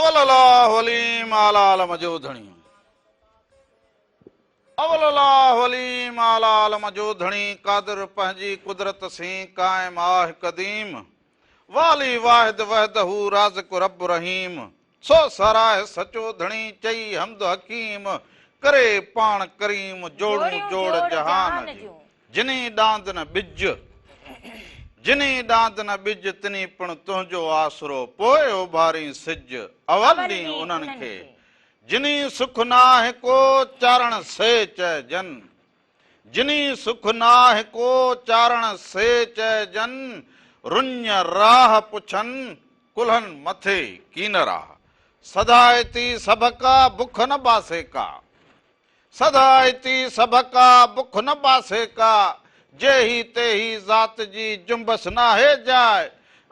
اول الله عليم اعليٰ عالم جو ڌڻي. اول الله عليم اعليٰ عالم جو ڌڻي قادر پنهنجي قدرت سين قائم آه قديم والي واحد وحده رازق رب رحيم سو ساراهه سچو ڌڻي چئي حمد حڪيم ڪري پاڻ ڪريم جوڙون جوڙ جهان جون جني ڏاند نه ٻج، جني ڏاند نه ٻج، تني پڻ تنهنجو آسرو، پوء اڀارين سج، اول ڏينهن انهن کي. جني سک ناهه ڪو، چارڻ سي چئجن. جني سک ناهه ڪو، چارڻ سي چئجن، رڃ راهه پڇن، ڪلهن مٿي ڪينرا. سڌائتي سڀڪا، بک نه باسي ڪا. سڌائتي سڀڪا، بک نه باسي ڪا، جيهي تيهي ذات جي، جنبش ناهي جاء،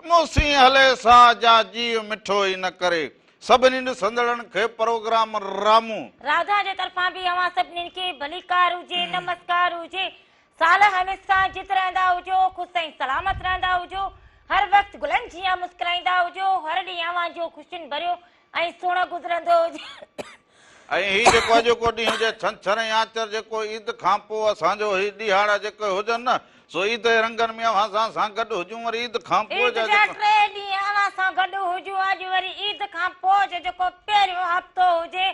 مون سين هلي سا، جا جيء مٺو ئي نه ڪري. سڀني ڏسندڙن کي پروگرام رامون. راڌا جي طرفان به اوهان سڀني کي ڀليڪار هجي، نمسڪار هجي. سال هميشه جت رهندا هجو، خوش ۽ سلامت رهندا هجو، هر وقت گلن جيان مسڪرائيندا هجو، هر ڏينهن اوهان جو خوشين ڀريو ۽ سهڻو گذرندو هجي. ۽ هي جيڪو اڄوڪو ڏينهن هجي ڇنڇر ۽ آچر جيڪو عيد کان پوء اسان جو هي ڏيهاڙا جيڪي هجن نه سو عيد جي رنگن ۾ اوهان سان سان گڏ هجون وري عيد کان پوء عيد جا جا جيڪو. ٽي ڏينهن اوهان سان گڏ هجون اڄ وري عيد کان پوء جو جيڪو پهريون هفتو هجي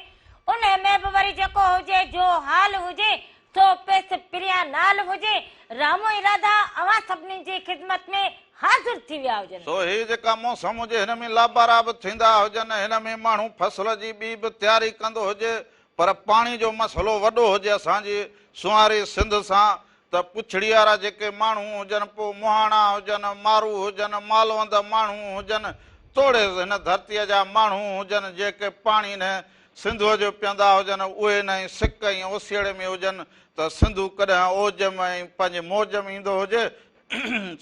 انهي ۾ به وري جيڪو هجي جو حال هجي سو پيس پريان نال هجي، رامو ۽ راڌا اوهان سڀني جي خدمت ۾ حاضر ٿي ويا هجن. سو هي جيڪا موسم هجي هن ۾ لابارا به ٿيندا هجن، هن ۾ ماڻهو فصل جي ٻي به تياري ڪندو هجي پر پاڻي جو مسئلو وڏو هجي اسان جي سونهاري سنڌ سان ته پڇڙي وارا جيڪي ماڻهو هجن پوء مهاڻا هجن، مارو هجن، مالوند ماڻهو هجن توڙي هن ڌرتيء جا ماڻهو هجن جيڪي پاڻي نه سنڌوء جو پيئندا هجن، اهي انهيء سڪ ۽ اوسيئڙي ۾ هجن ته سنڌو ڪڏهن اوج ۾ ۽ پنهنجي موج ۾ ايندو هجي،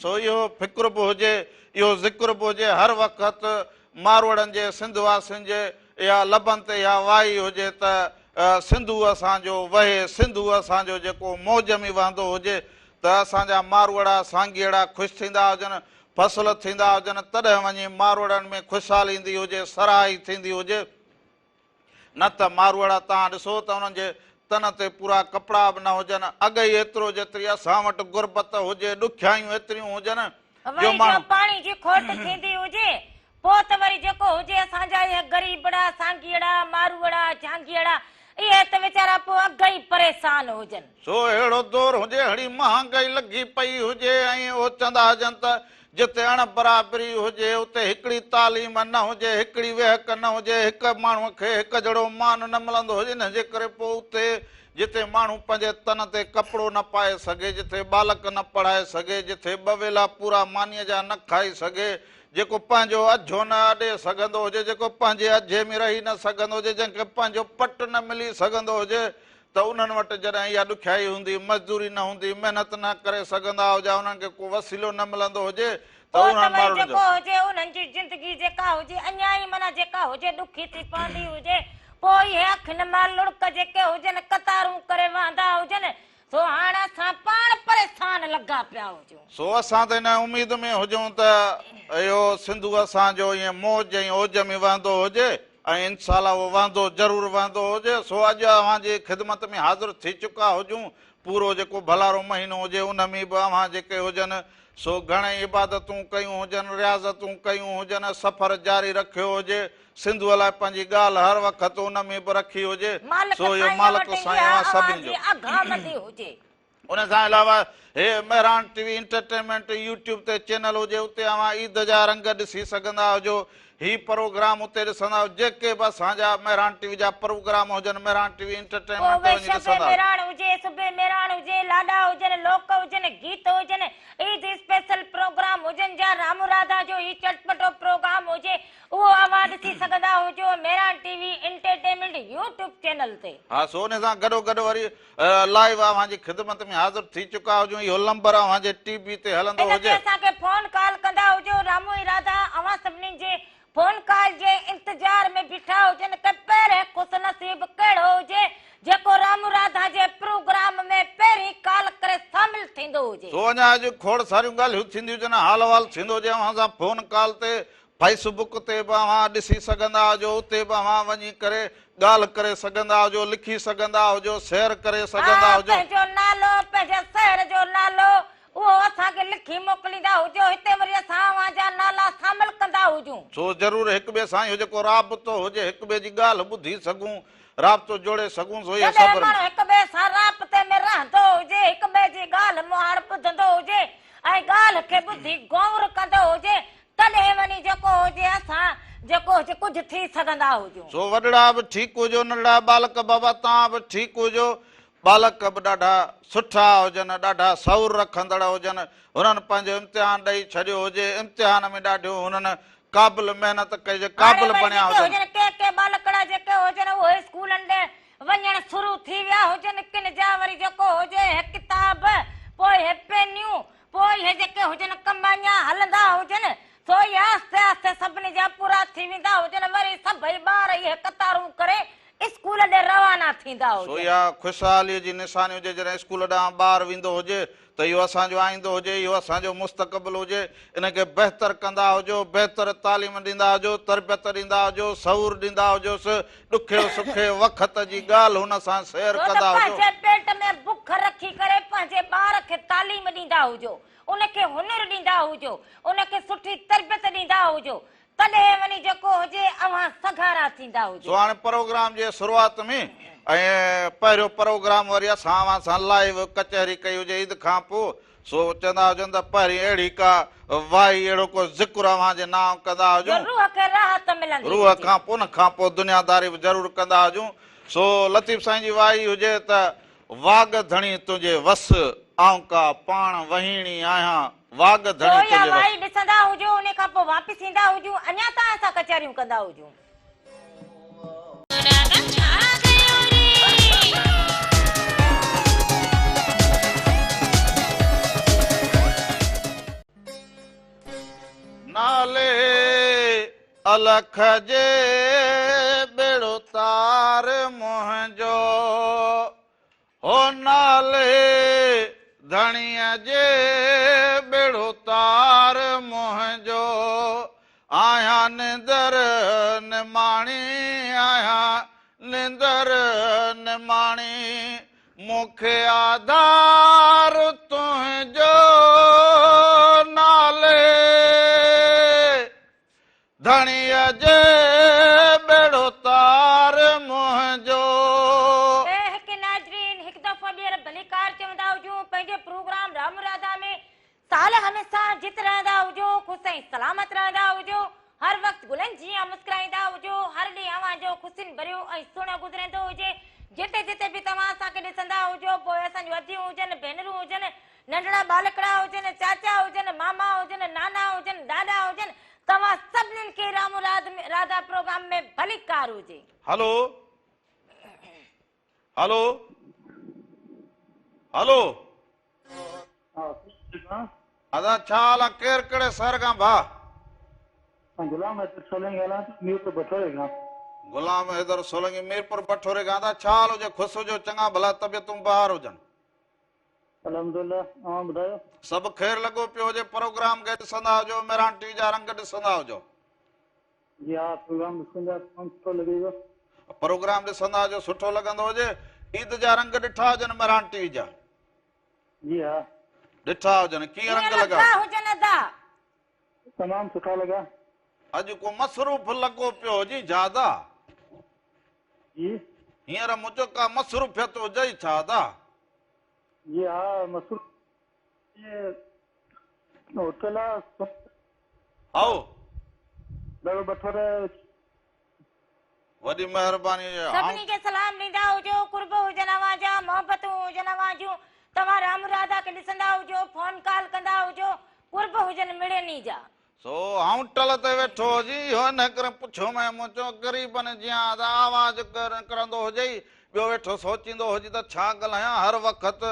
سو اهو فڪر به هجي، اهو ذڪر به هجي، هر وقت ماروئڙن جي، سنڌ واسين جي اها لبن تي اها وائي هجي ته سنڌو اسان جو وهي، سنڌو اسان جو جيڪو موج ۾ وهندو هجي ته اسان جا ماروئڙا، سانگيئڙا خوش ٿيندا هجن، فصل ٿيندا هجن، تڏهن وڃي ماروئڙن ۾ خوشحالي ايندي هجي، سرهائي ٿيندي هجي. نه ته ماروئڙا توهان ڏسو ته انهن جي تن تي پورا ڪپڙا به نه هجن، اڳ ئي ايترو جيتري اسان وٽ غربت هجي، ڏکيائيون ايتريون هجن جو وري جو ماڻهو. پاڻي جي کوٽ ٿيندي هجي، پوء ته وري جيڪو هجي اسان جا اهي غريبڙا، سانگيئڙا، ماروئڙا، جهانگيئڙا، اهي ته ويچارا پوء اڳ ئي پريشان هجن. سو اهڙو دور هجي، هڙي مهانگائي لڳي پئي هجي ۽ اهو چوندا هجن ته جتي اڻ برابري هجي، اتي هڪڙي تعليم نه هجي، هڪڙي ويهڪ نه هجي، هڪ ماڻهوء کي هڪ جهڙو مان نه ملندو هجي، ان جي ڪري پوء اتي جتي ماڻهو پنهنجي تن تي ڪپڙو نه پائي سگهي، جتي ٻالڪ نه پڙهائي سگهي، جتي ٻه ويلا پورا مانيء جا نه کائي سگهي، جيڪو پنهنجو اجهو نه اڏي سگهندو هجي، جيڪو پنهنجي اجهي ۾ رهي نه سگهندو هجي، جنهن کي پنهنجو پٽ نه ملي سگهندو هجي، ته انهن وٽ جڏهن اها ڏکيائي هوندي، مزدوري نه هوندي، محنت نه ڪري سگهندا هجا، انهن کي ڪو وسيلو نه ملندو هجي ته پوء ته انهن وري ماڻهن جو. جيڪو هجي انهن جي زندگي جيڪا هجي اڃا ئي معنيٰ جيڪا هجي ڏکي ٿي پوندي هجي، پوء اهي اکين مان لڙڪ جيڪي هجن قطارون ڪري وهندا هجن، سو هاڻ اسان پاڻ پريشان لڳا پيا هجون. سو اسان ته ان اميد ۾ هجون ته اهو سنڌو اسان جو ائين موج ۽ اوج ۾ وهندو هجي ۽ انشاء الله اهو وهندو ضرور وهندو هجي سو اڄ اوهان جي خدمت ۾ حاضر ٿي چڪا هجون پورو جيڪو ڀلارو مهينو هجي ان ۾ به اوهان جيڪي هجن سو گهڻئي عبادتون ڪيون هجن رياضتون ڪيون هجن سفر جاري رکيو هجي سنڌوء لاء پنهنجي ڳالهه هر وقت ان ۾ به رکي هجي مالڪ سو اهو سائين مالڪ وٽ سائين اها اوهان اوهان سڀني جي جو. اگهامندي هجي. ان سان علاوه هي Mehran T V entertainment YouTube تي چينل هجي اتي اوهان عيد جا رنگ ڏسي سگهندا هجو هي پروگرام اتي ڏسندا هجو جيڪي به اسان جا مهراڻ ٽي وي جا پروگرام هجن مهراڻ ٽي وي پوء انٽرٽينمينٽ تي اهي وڃي شب ڏسندا هجو. مهراڻ هجي، صبح مهراڻ هجي، لاڏا هجن، لوڪ هجن، گيت هجن، عيد اسپيشل پروگرام هجن يا رامو راڌا جو هي چٽپٽو پروگرام هجي اهو اوهان ڏسي سگهندا هجو Mehran T V entertainment YouTube channel تي. ها سو ان سان گڏو گڏ وري لائيو اوهان جي خدمت ۾ حاضر ٿي چڪا هجون اهو لمبر اوهان جي ٽي وي تي هلندو ان تي هجي. اسان کي فون ڪال ڪندا هجو رامو ۽ راڌا اوهان سڀني جي فون ڪال جي انتظار ۾ بيٺا هجن ته پهرين خوش نصيب ڪهڙو هجي جيڪو رامو راڌا جي پروگرام ۾ پهرين ڪال ڪري شامل ٿيندو هجي. سو اڃا اڄ کوڙ ساريون ڳالهيون ٿينديون هجن حال احوال ٿيندو هجي اوهان سان فون ڪال تي فيس بڪ تي به اوهان ڏسي سگهندا هجو، اتي به اوهان وڃي ڪري ڳالهه ڪري سگهندا هجو، لکي سگهندا هجو، سير ڪري سگهندا ها هجو. پنهنجو نالو، پنهنجي شهر جو نالو اهو اسان کي لکي موڪليندا هجو، هتي وري اسان اوهان جا نالا شامل ڪندا هجون. سو ضرور هڪ ٻئي سان اهو جيڪو رابطو هجي، هڪ ٻئي جي ڳالهه ٻڌي سگهون، رابطو جوڙي سگهون، سو اهي جڏهن صبر ۾. ماڻهو هڪ ٻئي سان رابطي ۾ رهندو هجي، هڪ ٻئي جي ڳالهه مهاڙ ٻڌندو هجي ۽ ڳالهه کي ٻڌي غور ڪندو هجي تڏهن وڃي جيڪو هجي اسان جيڪو هجي ڪجهه ٿي سگهندا هجون. سو وڏڙا به ٺيڪ هجو ننڍڙا ٻالڪ بابا توهان به ٺيڪ هجو. ٻالڪ به ڏاڍا سٺا هجن ڏاڍا شعور رکندڙ هجن هنن پنهنجو امتحان ڏئي ڇڏيو هجي امتحان ۾ ڏاڍيو هنن قابل محنت ڪئي هجي هاڻي قابل وري بڻيا جيڪي هجن. هجن ڪي ڪي ٻالڪڙا جيڪي هجن اهي اسڪولن ڏي وڃڻ شروع ٿي ويا هجن ڪن جا وري جيڪو هجي هي ڪتاب پوء هي پينيون پوء اهي جيڪي هجن ڪم اڃا هلندا هجن، سو اهي آهستي آهستي سڀني جا پورا ٿي ويندا هجن، وري سڀئي ٻار اهي قطارون ڪري اسڪول ڏي روانا ٿيندا سو هجن. اها خوشحاليء جي نشاني هجي، جڏهن اسڪول ڏانهن ٻار ويندو هجي ته اهو اسان جو آئيندو هجي، اهو اسان جو مستقبل هجي، ان کي بهتر ڪندا هجو، بهتر تعليم ڏيندا هجو، تربيت ڏيندا هجو، شعور ڏيندا هجوس، ڏکي سکي وقت جي ڳالهه هن سان شيئر ڇو ته ڪندا هجو. پنهنجي پيٽ ۾ بک رکي ڪري پنهنجي ٻار کي تعليم ڏيندا هجو، ان کي هنر ڏيندا هجو، ان کي سٺي تربيت ڏيندا هجو، تڏهن وڃي جيڪو هجي اوهان سگهارا ٿيندا هجو. سو هاڻي پروگرام جي شروعات ۾ ۽ پهريون پروگرام وري اسان اوهان سان لائيو ڪچهري ڪئي هجي عيد کان پوء سو چوندا هجن ته پهرين اهڙي ڪا وائي اهڙو ڪو ذڪر اوهان جي نانء ڪندا جو هجون. روح کي راحت ملندي روح هجي. کان پوء ان کان پوء دنياداري به ضرور ڪندا هجون. سو لطيف سائين جي وائي هجي ته واڳ ڌڻي تنهنجي وس، آئون ڪا پاڻ وهيڻي آهيان، واڳ سو ڌڻي اها تنهنجي وس. وائي ڏسندا هجو انهي کان پوء واپس ايندا هجون اڃا توهان سان ڪچهريون ڪندا هجون. نالي الک جي ٻيڙو تار منهنجو هو نالي ڌڻيء جي ٻيڙو تار منهنجو آهيان نندر نماڻي آهيان نندر نماڻي مون کي آڌار تنهنجو نالي ڌڻيء جي ٻيڙو تار منهنجو. اي هڪ ناظرين هڪ دفعو ٻيهر ڀليڪار چوندا هجون پنهنجي پروگرام رام راڌا ۾ سال هميشه جت رهندا هجو خوش ۽ سلامت رهندا هجو هر وقت گلن جيان مسڪرائيندا هجو هر ڏينهن اوهان جو خوشين ڀريو ۽ سهڻو گذريندو هجي جتي جتي به توهان اسان کي ڏسندا هجو پوء اسان جون اديون هجن ڀينرون هجن ننڍڙا ٻالڪڙا هجن، چاچا هجن، ماما هجن، نانا هجن، ڏاڏا هجن، توهان سڀنين کي رامو راڌا پروگرام ۾ ڀليڪار هجي. هلو هلو هلو. ادا ڇا حال آ ڪير ڪهڙي شهر کان ڀاء. غلام حيدر سولنگي ڳالهايان ٿو ميرپور بٺوري کان. غلام حيدر سولنگي ميرپور بٺوري کان ادا ڇا حال هجي خوش هجو چڱا ڀلا طبيعتون بهار هجن. الحمدلله اوهان ٻڌايو. سڀ خير لڳو پيو هجي پروگرام کي ڏسندا هجو مهراڻ ٽي وي جا رنگ ڏسندا هجو. جي ها پروگرام ڏسندا تمام سٺو لڳي پيو. پروگرام ڏسندا هجو سٺو لڳندو هجي عيد جا رنگ ڏٺا هجن مهراڻ ٽي وي جا. جي ها. ڏٺا هجن ڪيئن رنگ ڪيئن لڳا لڳا هجن ادا. تمام سٺا لڳا. اڄ ڪو مصروف لڳو پيو هجي ڇا ادا. جي. هينئر منهنجو ڪا مصروفيت هجئي ڇا ادا. جي ها مصروف هوٽل آ. هائو. دڙو بٺوري. وڏي مهرباني هجي. سڀني کي سلام ڏيندا هجو قرب هجن اوهان جا محبتون هجن اوهان جون توهان رام راڌا کي ڏسندا هجو فون ڪال ڪندا هجو قرب هجن مڙني جا. سو آئون ٽل تي ويٺو هجي اهو ان ڪري پڇيومانء مون چيو غريبن جيان ته آواز نڪرندو هجئي ٻيو ويٺو سوچيندو هجي ته ڇا ڳالهايان هر وقت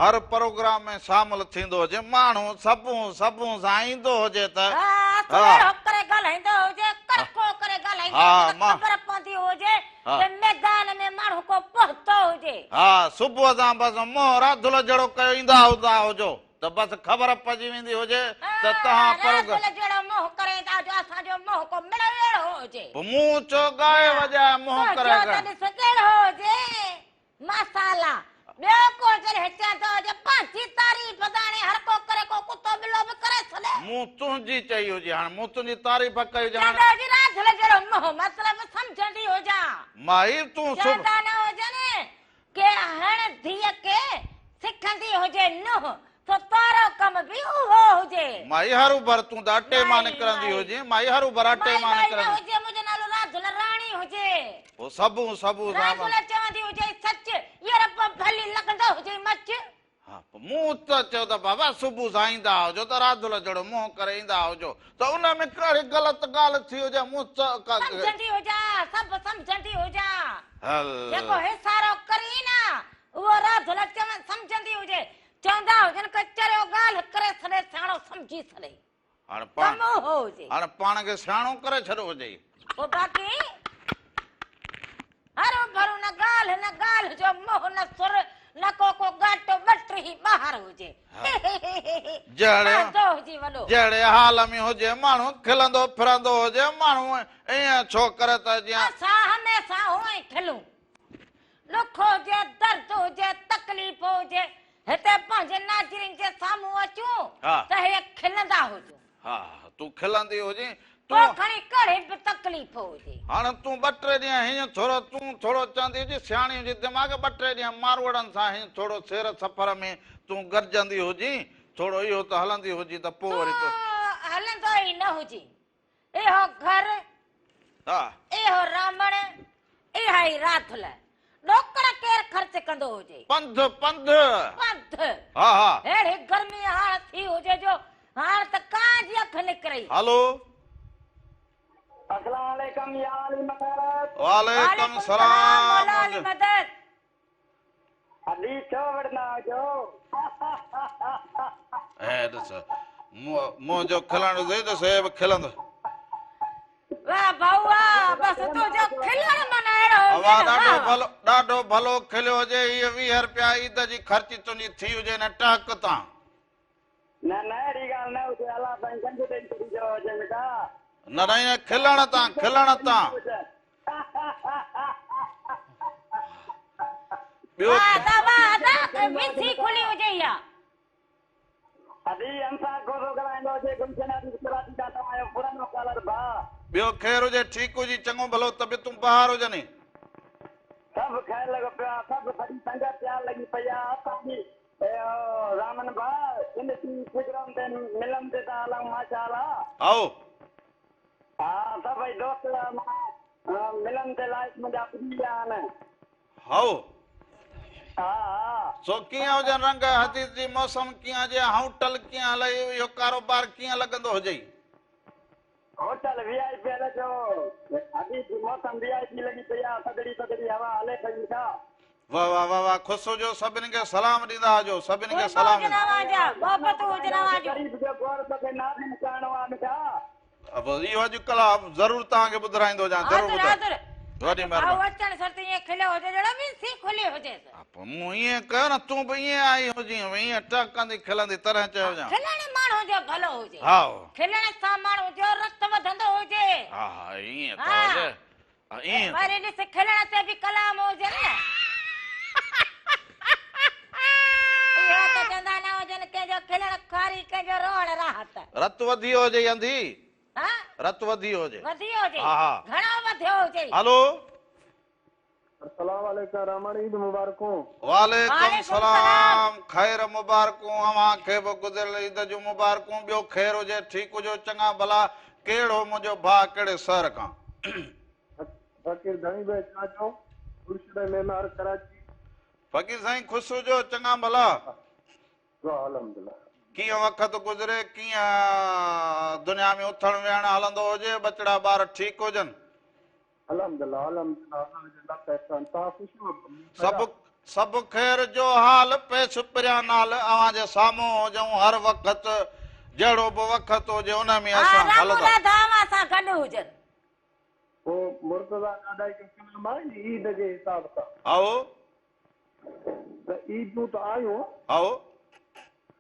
هر پروگرام ۾ شامل ٿيندو هجي ماڻهو سڀون سڀون سان ايندو هجي ته ها سويرو ڪري ڳالهائيندو هجي ڪڙڪو ڪري ڳالهائيندو هجي ته خبر پوندي هجي ته ميدان ۾ ماڻهو ڪو پهتو هجي. ها صبح سان بس منهن راڌل جهڙو ڪيو ايندا هوندا هجو. ته بس خبر پئجي ويندي هجي ته توهان پروگرام. راڌل جهڙو منهن ڪري ايندا هجو اسان جو منهن. منهن ڪو مڙئي اهڙو هجي. پوء مون چيو ڳائي وڄائي منهن ڪري تنهنجو ته ڏس ڪهڙو هجي. ماسالا ٻيو ڪو جڏهن چوندو هجي پنهنجي تعريف ڄاڻي هر ڪو ڪري ڪو ڪتو ٻلو به ڪري ڇڏي. مون تنهنجي چئي هجي هاڻ مون تنهنجي تعريف ڪئي هجي هاڻ. چوندو هجي راڌل جهڙو منهن مطلب سمجهندي هجان. مائي تون سڀ. چوندا نه هجن ڪي هڻ ڌيء کي سکندي هجي نونهن سو تارو ڪم به اهو هجي. مائي هروڀر تون ته اٽي مان نڪرندي هجين مائي هروڀر اٽي مان مائي مائي نه نڪرندي. هجي منهنجو نالو راڌل راڻي هجي. پوء سڀون سڀون سان. راڌل چوندي هجي سچ ير پوء ڀلي لڳندو هجي مچ. ها پوء مون ته چيو ته بابا صبح سان ايندا هجو ته راڌل جهڙو منهن ڪري ايندا هجو ته ان ۾ ڪهڙي غلط ڳالهه ٿي هجي مون ته. سمجهندي هجان سڀ سمجهندي هجان. هل. جيڪو حصارو ڪرين نه اهو راڌل چون سمجهندي هجي چوندا هجن ڪه چريو ڳالهه ڪري ڇڏي سياڻو سمجهي ڇڏي. هاڻ پاڻ ڪم اهو هجي. هاڻ پاڻ کي سياڻو ڪري ڇڏيو هجئي. پوء باقي هرو ڀرو نه ڳالهه نه ڳالهه جو منهن نه سر نه ڪو ڪو ڳاٽو ٻه ٽيهي ٻاهر هجي. جهڙي مزو هجي وڏو. جهڙي حال ۾ هجي ماڻهو کلندو ڦرندو هجي ماڻهو ائين ڇو ڪري ته جيئن. اسان هميشه هونئن ئي کلون. ڏک هجي، درد هجي، تڪليف هجي، هتي پنهنجي ناظرين جي سامهون اچون ته هي کلندا هجون. ها تون کلندي هجين، پوء تون. کڻي ڪهڙي به تڪليف هجي. هاڻ تون ٻه ٽي ڏينهن هينئن ٿورو تون ٿورو چوندي هجين، سياڻي هجين دماغ ٻه ٽي ڏينهن ماروئڙن سان هينئن ٿورو سير سفر ۾ تون گڏجندي هجين، ٿورو اهو ته هلندي هجين ته پوء وري تون. تون هلندو ئي نه هجين. اهو گهر، اهو رامڻ، اها ئي راڌل. ڏوڪڙ ڪير خرچ ڪندو هجي؟ پنڌ، پنڌ. پنڌ. ها، ها. اهڙي گرمي هاڻ ٿي هجي جو هاڻ ته ڪانء جي اک نڪرئي. هلو. السلام عليڪم يا علي مدد. وعليڪم السلام مولا علي سلام. مدد. ادي ڇو وڙهندا آهيو. هي ڏس منهنجو کلڻ ڏسي ته سي به کلندو. واه ڀائو واه بس تنهنجو کلڻ معنيٰ اهڙو هجي اوهان نه ڏاڍو واه. ڀلو ڏاڍو ڀلو کليو هجي هيء 20 رپيا عيد جي خرچي تنهنجي ٿي هجي هن ٽهڪ تان. نه نه اهڙي ڳالهه نه هجي الله سائين گنج ڏئي ڇڏي جو هجي مٺا. نه نه ائين کلڻ تان کلڻ تان. ٻيو واه ادا واه ادا وسي کلي هجي اها. ادي انصار کوسو ڳالهائيندو هجي گلشن عزيز ڪراچي کان توهان جو پراڻو ڪالر ڀاء. ٻيو خير هجي ٺيڪ هجي چڱو ڀلو طبيعتون بهار هجني. سڀ خير لڳو پيو آ سڀ سڄي سنگت تيار لڳي پئي آ اسان جي رامن ڀاء سنڌ ٽي وي پروگرام تي ملن تي ٿا هلون ماشاء الله. هائو. ها سڀئي دوست معنيٰ ملن تي لائق منهنجا پڄي ويا آهن. هائو. ها ها. سو ڪيئن هجن رنگ حديث جي موسم ڪيئن هجي هائوٽل ڪيئن هلئي اهو ڪاروبار ڪيئن لڳندو هجئي. هوٽل وي آء پي هلي پيو حديث جي موسم وي آء پي لڳي پئي آ ٿڌڙي ٿڌڙي هوا هلي پئي مٺا. واه واه واه واه خوش هجو سڀني کي سلام ڏيندا هجو سڀني کي قرب سلام هجن اوهان جا محبتون هجن اوهان جون. غريب جو گور توکي نازم ڪرڻو آ مٺا. اهو اڄ ڪلهه ضرور توهان کي ٻڌرائيندو هجان ضرور حاضر ٻڌرائيندو حاضر وڏي ڀائو مهرباني. اچڻ شرط ائين کليو هجي جهڙو ويسي کلي هجيس. پوء مون ائين ڪيو نه تون به ائين آئي هجين ائين ٽهڪندي کلندي تڏهن چيو هجان. کلڻ ماڻهو جو ڀلو هجي. هائو. کلڻ سان ماڻهو جو رت وڌندو هجي. ها ها ائين ته هجي. ها ائين ته. وري ڏس کلڻ تي به ڪلام هجن نه. اهو ته چوندا نه هجن ڪنهن جو کلڻ خواري ڪنهن جو روئڻ راحت. رت وڌي ويو هجي انڌي. ها. رت وڌي ويو هجي. وڌي ويو هجي. ها ها. گهڻو وڌيو هجي. هلو. السلام عليڪم رحماڻي عيد مبارڪون. وعليڪم سلام خير مبارڪون اوهان کي به گذريل عيد جون مبارڪون ٻيو خير هجي ٺيڪ هجو چڱا ڀلا ڪهڙو منهنجو ڀاء ڪهڙي شهر کان. فقير ڌڻي بخش چاچو گلشن معمار ڪراچي. فقير سائين خوش هجو چڱا ڀلا. الحمدلله. ڪيئن وقت گذري ڪيئن دنيا ۾ اٿڻ ويهڻ هلندو هجي ٻچڙا ٻار ٺيڪ هجن. الحمدلله الحمدلله الله جا لک احسان توهان خوش آهيو سڀ سڀ خير جو حال پيش پريان نال اوهان جي سامهون هجون هر وقت جهڙو به وقت هجي ان ۾ ها اسان رام هلندا. راڌا اوهان سان گڏ هجن. پوء مرتضيٰ ڏاڏاهي جو ڪلام آهي ني عيد جي حساب سان. هائو. ته عيدون ته آيون. هائو.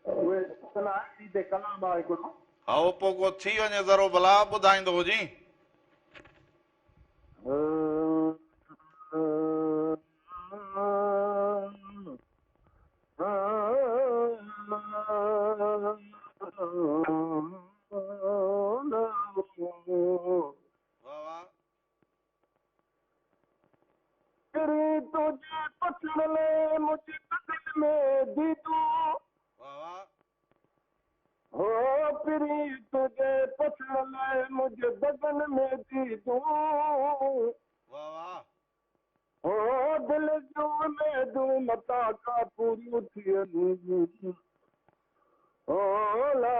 اهي سنا عيد تي ڪلام آهي هڪڙو. هائو پوء ڪو ٿي وڃي ذرو ڀلا ٻڌائيندو هجين. वाह वाह. तुंहिंजे पसण लाइ मुंहिंजे बदन में दीदो. वाह वाह. हो पिरीं तुंहिंजे पसण लाइ मुंहिंजे बदन में दीदो. वाह वाह. हो दिलि जूं उमेदूं मतां का पूरियूं थियनि. हो ला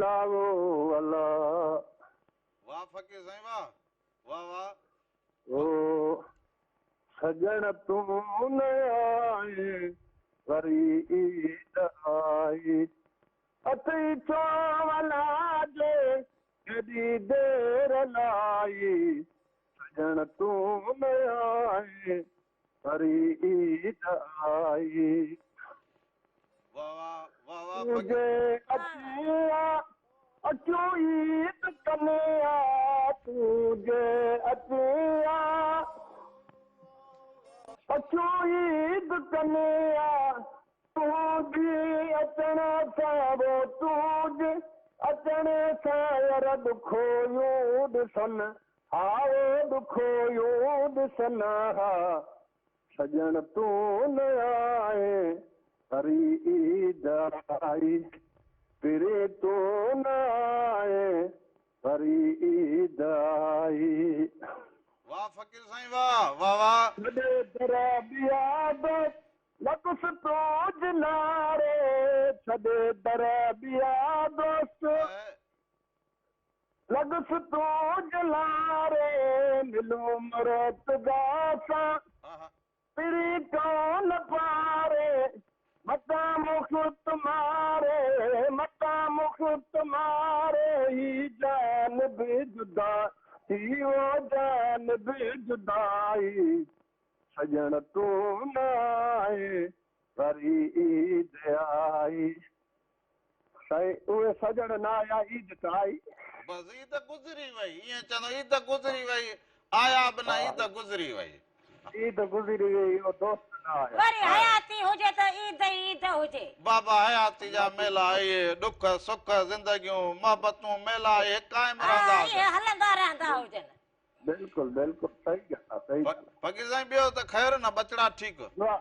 ला ओ अला. वाह फ़क़ीर साईं वाह वाह वाह. ओ सजण तूं न आए वरी ईद आई. अथई चोवला जे केॾी देरि लाई. सजण तूं न आए वरी ईद आई. वाह वाह वाह वाह. तुंहिंजे अचिया अचियूं ईद कनिया. तुंहिंजे अचिया अचियूं ईद कनिया. तुंहिंजी अचण सां वो तुंहिंजे अचण सां यार ॾुखोयूं ॾिसनि. हा ॾुखोयूं ॾिसनि. हा सजण तूं न आए वरी ईद आई. पिरे तूं न आए वरी ईद आई. वाह फ़क़ीर साईं वाह वाह वाह. छॾे दर ॿिया दोस्त लॻुसि तो लारे. छॾे दर ॿिया दोस्त लॻुसि तो लारे. मिलूं मरत सां पिरी कोन पारे. मतां मुख तुम्हारे मतां मुख तुम्हारे. ही जान बि जुदा ही वो जान बि जुदाई. सजण तूं न आए वरी ईद आई. साईं उहे सजण न आया ईद त आई. बसि ईद गुज़री वई. ईअं चवंदो ईद गुज़री वई. आया बि न ईद गुज़री वई. ईद गुज़री वई इहो दोस्त न आया. वरी हयाती हुजे त ईद ईद हुजे. बाबा हयाती जा मेला इहे ॾुख सुख ज़िंदगियूं मोहबतूं मेला इहे क़ाइमु रहंदा. इहे हलंदा रहंदा हुजनि. बिल्कुलु बिल्कुलु सही ॻाल्हि आहे सही. फ़क़ीर साईं ॿियो त ख़ैर न बचड़ा ठीकु? दुआ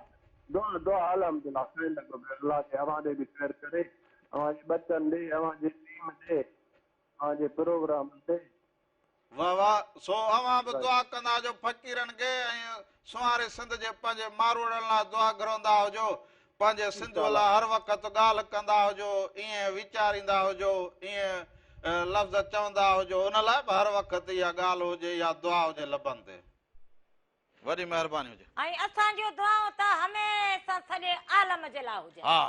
दुआ दुआ अल्हम्दुलिल्लाह ख़ैर लॻो पियो. अलाह खे अव्हां ॾे बि ख़ैर करे. अव्हांजे ॿचनि ॾे अव्हांजे टीम ॾे अव्हांजे प्रोग्राम ॾे. वाह वाह. सो अव्हां बि दुआ कंदा हुजो फ़क़ीरनि खे ऐं सुहारे सिंध जे पंहिंजे मारूड़नि लाइ दुआ घुरंदा हुजो. पंहिंजे सिंध लाइ हर वक़्तु ॻाल्हि कंदा हुजो. ईअं वीचारींदा हुजो ईअं लफ़्ज़ चवंदा हुजो. उन लाइ बि हर वक़्तु इहा ॻाल्हि हुजे या दुआ हुजे लबनि ते. वॾी महिरबानी हुजे. ऐं असांजूं दुआऊं त हमेशह सॼे आलम जे लाइ हुजनि. हा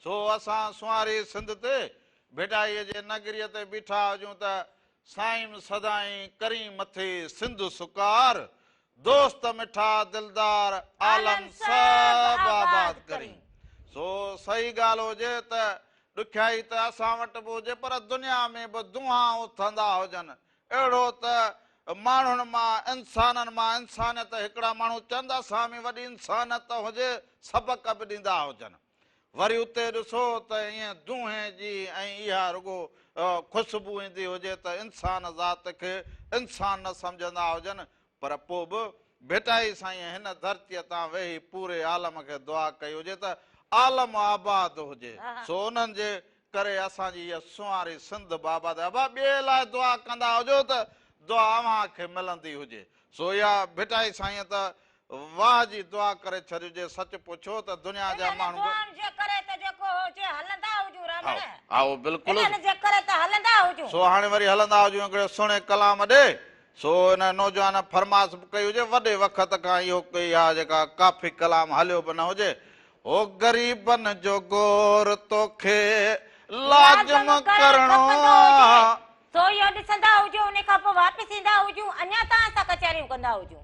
सो असां सुहारी सिंध ते भिटाईअ जे नगरीअ ते बीठा हुजूं त साईं सदाईं करी मथे सिंध सुकार. दोस्त मिठा दिलदार आलम सभु आबाद करी. सो सही ॻाल्हि हुजे त ॾुखियाई त असां वटि बि हुजे पर दुनिया में बि दुआ उथंदा हुजनि. अहिड़ो त माण्हुनि मां इंसाननि मां इंसानियत हिकिड़ा माण्हू चवनि असां में वॾी इंसानियत हुजे सबक़ बि ॾींदा हुजनि. वरी उते ॾिसो त ईअं दूहे जी ऐं इहा रुॻो ख़ुशबू ईंदी हुजे त इंसान ज़ात खे इंसान न सम्झंदा हुजनि. पर पोइ बि भिटाई साईं हिन धरतीअ तां वेही पूरे आलम खे दुआ कई हुजे त आलम आबाद हुजे. सो उन्हनि जे करे असांजी इहा सुहारी सिंध बि आबाद. अबा ॿिए लाइ दुआ कंदा हुजो त दुआ अव्हां खे मिलंदी हुजे. सो इहा भिटाई साईं त वाह जी दुआ करे छॾियो. जे सच पुछो त दुनिया जा माण्हू हा बिल्कुलु. सो हाणे वरी हलंदा हुजूं हिकिड़े सुहिणे कलाम ॾे. सो हिन नौजवान फरमाइश बि कई हुजे वॾे वक़्त खां इहो इहा जेका काफ़ी कलाम हलियो बि न हुजे. हो ग़रीबनि जो गोर तोखे लाज़िम करिणो आहे. सो इहो ॾिसंदा हुजो उन खां पोइ वापसि ईंदा हुजूं अञा तव्हां सां कचहरियूं कंदा हुजूं.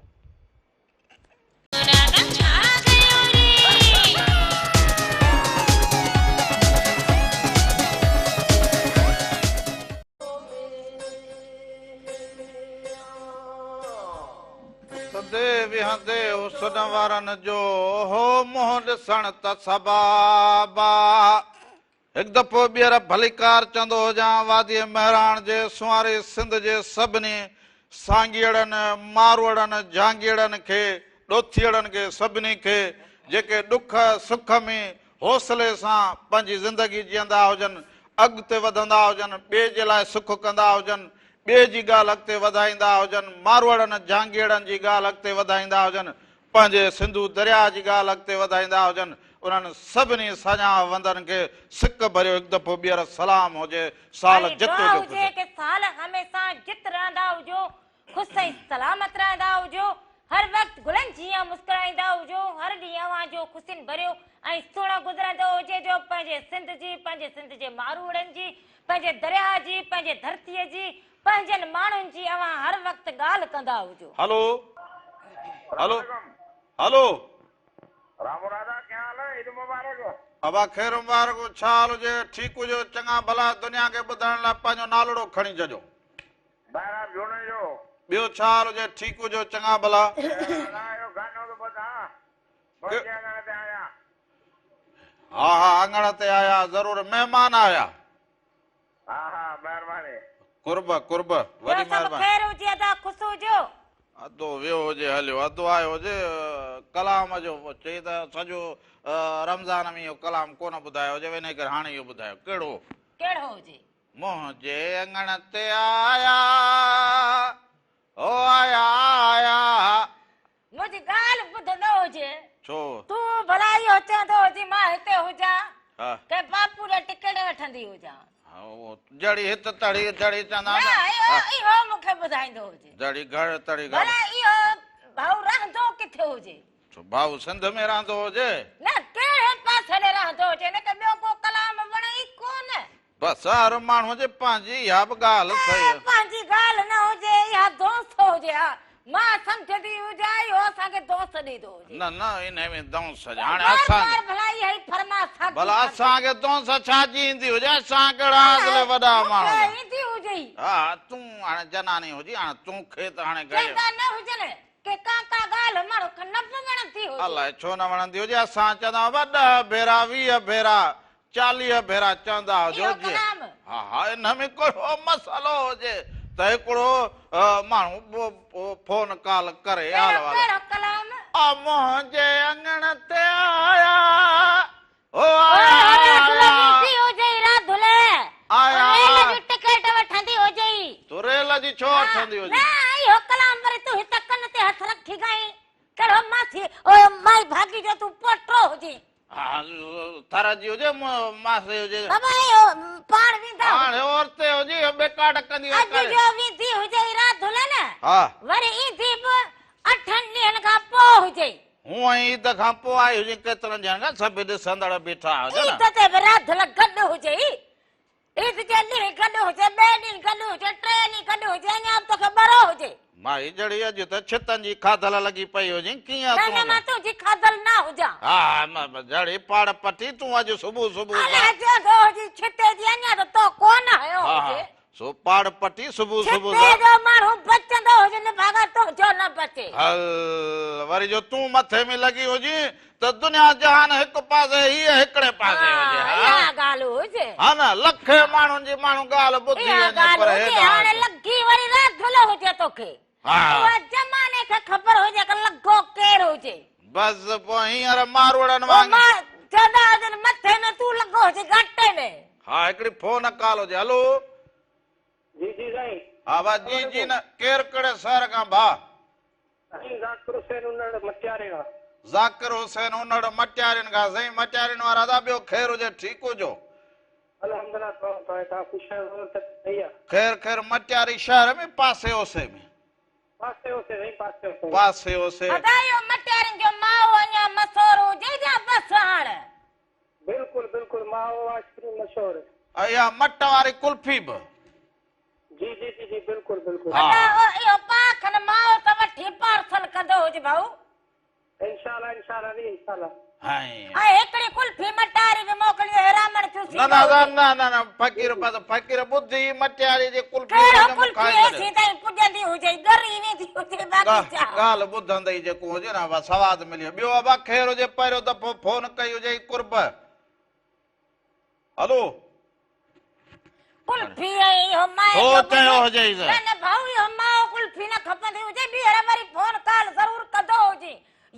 ويهندي حسن وارن جو هو منهن ڏسڻ ته ثواب آ. هڪ دفعو ٻيهر ڀليڪار چوندو هجان واديء مهراڻ جي سنواري سنڌ جي سڀني سانگيئڙن، ماروئڙن، جهانگيئڙن کي، ڏوٿيئڙن کي سڀني کي جيڪي ڏک سک ۾ حوصلي سان پنهنجي زندگي جيئندا هجن، اڳتي وڌندا هجن، ٻئي جي لاء سک ڪندا هجن، ٻئي جي ڳالهه اڳتي وڌائيندا هجن، ماروئڙن، جهانگيئڙن جي ڳالهه اڳتي وڌائيندا هجن، پنهنجي سنڌو درياهه جي ڳالهه اڳتي وڌائيندا هجن، انهن سڀني ساڃاهه وندن کي سڪ ڀريو هڪ دفعو ٻيهر سلام هجي، سال ۽ جت دعا هجو هجي خوش. ڪه سال هميسان جت رهندا هجو، خوش ۽ سلامت رهندا هجو، هر وقت گلن جيان مسڪرائيندا هجو، هر ڏينهن اوهان جو خوشين ڀريو ۽ سهڻو گذرندو هجي جو پنهنجي سنڌ جي، پنهنجي سنڌ جي ماروئڙن جي، پنهنجي درياهه جي، پنهنجي ڌرتيء جي، پنهنجن ماڻهن جي اوهان هر وقت ڳالهه ڪندا هجو. هلو هلو هلو. رام راڌا ڪيا حال هي عيد مبارڪ. ابا خير مبارڪ ڇا حال هجي ٺيڪ هجو چڱا ڀلا دنيا کي ٻڌائڻ لاء پنهنجو نالڙو کڻي ڇڏيو. ٻاهران جوڻيجو. ٻيو ڇا حال هجي ٺيڪ هجو چڱا ڀلا. راڌا اهو گانو ته ٻڌاء منهنجي اڱڻ تي آيا. ها ها اڱڻ تي آيا ضرور مهمان آيا. ها ها مهرباني. قرب قرب ٻيو وڏي سڀ مهرباني. خير هجي ادا خوش هجو. ادو ويو هجي هليو ادو آيو هجي ڪلام جو چئي ته سڄو رمضان ۾ اهو ڪلام ڪونه ٻڌايو هجي انهي ڪري هاڻي اهو ٻڌايو ڪهڙو. ڪهڙو هجي. منهنجي اڱڻ تي آيا او آيا آيا. منهنجي ڳالهه ٻڌندو هجي. ڇو؟ تون ڀلا اهو چوندو هجين مان هتي هجان ڪنهن باپو ڏي ٽڪيٽ وٺندي هجان. جڙي هت تڙي جڙي چوندا آهن نه اهو مون کي ٻڌائيندو هجي. جڙي گهڙ تڙي گهڙ. ڀلا اهو ڀائو رهندو ڪٿي هجي؟ ڇو ڀائو سنڌ ۾ رهندو هجي؟ نه ڪهڙي پاسي ڏي رهندو هجي هن کي ٻيو ڪو ڪلام وڻي ئي ڪونه. بس هر ماڻهوء جي پنهنجي اها به ڳالهه صحيح. پنهنجي ڳالهه نه هجي اها دونس هجي ها مان سمجهندي هجان اهو اسان کي دونس ڏيندو هجي. نه نه انهي ۾ دونس هجي هاڻي بار اسان بار ڀلا اها ئي فرما ساڳي ڀلا اسان کي دونس ڇا جي ايندي هجي اسان ڪهڙا اصل وڏا ماڻهو مون کي ايندي هجي. ها تون هاڻي جناني هجي هاڻي تون کي ته هاڻي گهڙي. چوندا نه هجن ڪي ڪا ڪا ڳالهه ماڻهو کي نه به وڻندي هجي. الائي ڇو نه وڻندي هجي اسان چوندا هئا بابا ڏهه ڀيرا 20 ڀيرا 40 ڀيرا چوندا هجو اهو جي ڪلام. ها ها ان ۾ ڪهڙو مسئلو هجي ته هڪڙو ماڻهو فون ڪال ڪري حال ڪهڙو احوال. ڪهڙو ڪلام. آ منهنجي اڱڻ تي آيا او آيا آيا راڌل ويندي هجئي راڌل. آيا. ريل جي ٽڪيٽ وٺندي هجئي. تون ريل جي ڇو وٺندي هجين. نه اهو ڪلام وري تون هت ڪن تي هٿ رکي ڳائين ڪهڙو ماسي او مائي ڀاڳي جو تون پوٽو هجين. ها ٿر جي هجي ماسي هجي. بابا اهو پاڻ ويندا هجي. هاڻي اورتي هجي اهو ٻيڪاٽ ڪندي هجي. اڄ جو ويندي هجئي راڌل نه. ها. وري ايندي به اٺن ڏينهن کان پوء هجئي. هونئن عيد کان پوء آئي هجين ڪيترن ڏينهن کان سڀ ڏسندڙ بيٺا هجن. عيد تي به راڌل گڏ هجئي. عيد جي ڏينهن گڏ هجي، ٻئي ڏينهن گڏ هجي، ٽئين ڏينهن گڏ هجي، اڃا به توکي ٻرو هجي. مائي جڙي اڄ ته ڇتن جي کاڌل لڳي پئي هجين، ڪيئن نه تون. نه مان تنهنجي کاڌل نه هجان. ها ها جڙي پاڙ پٽي تون اڄ صبح صبح سان. الائي چوندو هجين ڇتي جي اڃا ته تو ڪونه هنيو ها هجي. ها سو پاڙ پٽي صبح صبح ڇتي سان. جو ماڻهو بچندو هجي نڀاڳا تنهنجو نه بچي. هل وري جو تون مٿي ۾ لڳي هجين ته دنيا جهان هڪ پاسي هيء هڪڙي پاسي هجي ها. اها ڳالهه هجي. ها نه لکين ماڻهن جي ماڻهو ڳالهه ٻڌي اها وڃي ڳالهه پر هجي هيڏانهن هاڻي اچ. لڳي وري راڌل هجي توکي. ها. اها زماني کي خبر هجي ته لڳو ڪير هجي. بس پوء هينئر ماروئڙن پوء وانگي. مان چوندا هجن مٿي ۾ تون لڳو هجين گهاٽي ۾. ها هڪڙي فون ڪال هجي هلو. جي جي سائين. ها ڀا جي جي نه ڪير ڪهڙي شهر کان ڀا. سائين ذاڪر حسين انڙ مٽيارين کان. ذاڪر حسين انڙ مٽيارين کان سائين مٽيارين وارا دا ٻيو خير هجي ٺيڪ هجو. الحمدلله دعا توهان توهان خوش آهيو ته صحيح آ. خير خير مٽياري شهر ۾ پاسي اوسي ۾. پاسي اوسي سائين پاسي اوسي. پاسي اوسي. ادا اهو مٽيارين جو مائو اڃا مشهور هجي يا بس هاڻ. بلڪل بلڪل مائو آئسڪريم مشهور. اها مٽ واري قلفي به. جي جي جي جي بلڪل بلڪل. ادا اهو پاء کن مائو ته وٺي پارسل ڪندو هج ڀائو. انشاء الله انشاء الله علي انشاء الله. هائين. ۽ هڪڙي قلفي مٽاري به موڪليو هيرامڻ چوسي نه نه نه نه نه فقير بس فقير ٻڌ ئي مٽياري جي قلفي ڪهڙو قلفي ايسين تائين پڄندي هجي ڳري ويندي هجي باقي ڇا. ڳالهه ٻڌندي ئي جيڪو هجي نه بس سواد ملي ويو. ٻيو ابا خير هجي پهريون دفعو فون ڪئي هجئي قرب. هلو. قلفي ۽ اهو مائي هو جو چيو ٻڌي. هجئي نه نه ڀائو اهو ماء قلفي نه کپندي هجي ٻيهر وري فون ڪال ضرور ڪندو هجي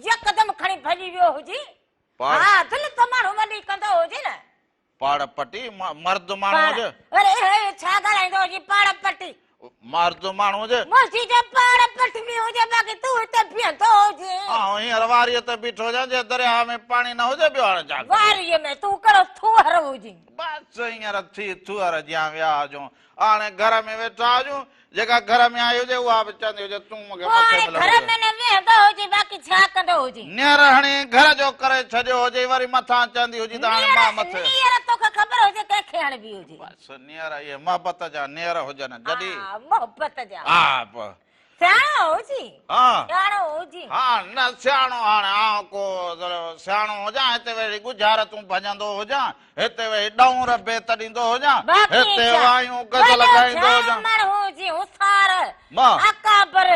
يڪدم کڻي ڀڄي ويو هجي پاڙ ها دل ته ماڻهو وڏي ڪندو هجي نه. پاڙ پٽي مرد ماڻهو پاڙ هجي. وري اهو ڇا ڳالهائيندو هجي پاڙ پٽي. مرد ماڻهو هجي. منهنجي جو پاڙ پٽبي هجي باقي تون هتي بيهندو هجين. آئون هينئر واريء تي بيٺو هجان جي درياهه ۾ پاڻي نه هجي ٻيو هاڻي ڇا ڪريان. واريء ۾ تون ڪهڙو ٿوهر هجين. بس هينئر ٿي ٿوهر جيان ويا هجون. هاڻي گهر ۾ ويٺا هجون. جيڪا گهر ۾ آئي هجي اها به چوندي هجي تون مون کي پوء مٿي هاڻي ۾ گهر لڳو ۾ نه ويهندو هجين باقي ڇا ڪندو هجين. نيئر هڻي گهر جو ڪري ڇڏيو هجي وري مٿان چوندي هجي ته هاڻي مان مٿي. نيئر توکي خبر هجي ڪنهن کي هڻبي هجي. بس نيئر اهي محبت جا نيئر هجن جڏهن. ها محبت جا. ها پوء. سياڻو هجين. ها. سياڻو هجين. ها نه سياڻو هاڻي آئون ڪو سياڻو هجان هتي ويهي ڳجهارتون ڀڃندو هجان هتي ويهي ڏئونر بيت ڏيندو هجان باقي هتي ڇا؟ وايون غزل وڏو ڳائيندو ڇا هجان. ماڻهو هجين هوسار. مان. اڪابر.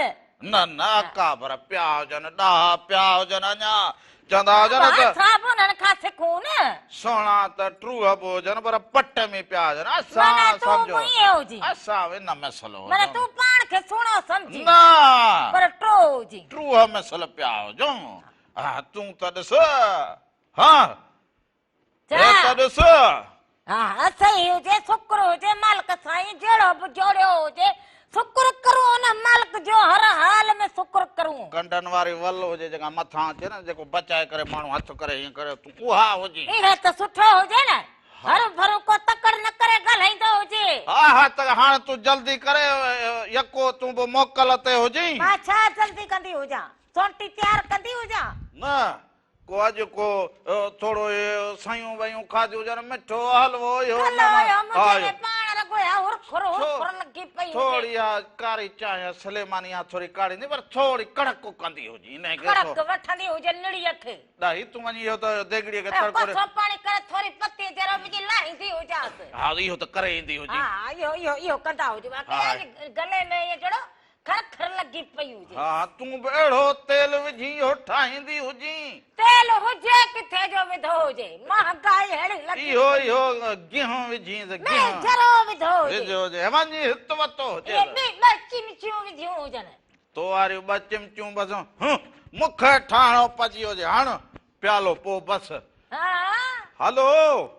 نه نه اڪابر پيا هجن ڏاها پيا هجن اڃا چوندا هجن ته. اسان به انهن کان سکون نه. سهڻا ته ٽوهه به هجن پر پٽ ۾ پيا هجن اسان معنيٰ تون سمجهو به ائين هجين. اسان به ان مثل هجون. معنيٰ تون پاڻ کي سهڻو سمجهين. نه. پر ٽوهه هجين. ٽوهه مثل پيا هجون. ها تون ته ڏس ها هي ته ڏس. ها صحيح هجي شڪر هجي مالڪ سائين جهڙو به جوڙيو هجي شڪر ڪرون ان مالڪ جو هر حال ۾ شڪر ڪرون. ڪنڊن واري ول هجي جيڪا مٿان اچي نه جيڪو بچائي ڪري ماڻهو هٿ ڪري هيئن ڪري تون اها هجين. اها ته سٺو هجي نه هرو ڀرو ڪو تڪڙ نه ڪري ڳالهائيندو هجي. ها ها ته هاڻ تون جلدي ڪري يڪو تون به موڪل تي هجين. مان ڇا جلدي ڪندي هجان سونٽي تيار ڪندي هجان. نه ڪو اڄ ڪو ٿورو اهي سيون ويون کاڌيون هجن، مٺو حلوو اهو ڪلهه اهو منهنجي ۾ پاڻ رڳو اها هرکر هرکر لڳي پئي هجي. ٿوري اها ڪاري چانهه سليماني اها ٿوري ڪاڙهيندي پر ٿوري ڪڙڪ ڪندي هجي انهي کي ڪڙڪ وٺندي هجي نڙيء کي. ڏاهي تون وڃي اهو ته ديڳڙيء کي تڙڪو ڏي. ڪوسو پاڻي ڪري ٿوري پتي ذرو وجهي لاهيندي هجانس. ها اهو ته ڪري ايندي هجي. ها اهو اهو اهو ڪندا هجون باقي گلي ۾ ائين جهڙو کر کر لڳي پئي هجي. ها تون به اهڙو تيل وجهي اهو ٺاهيندي هجين. تيل هجي ڪٿي جو وڌو هجي. مهانگائي اهڙي لڳي پئي. اهو اهو گيهه وجهينس گيهه. مينهن ذرو وڌو هجي. وڌو هجي وڃي هت وتو هجي. اهي ٻه ٻه چمچيون وڌيون هجن. تو واريون ٻه چمچيون بس هه مون کي ٺاهڻو پئجي ويو هجي هڻ پيالو پوء بس. ها. هلو.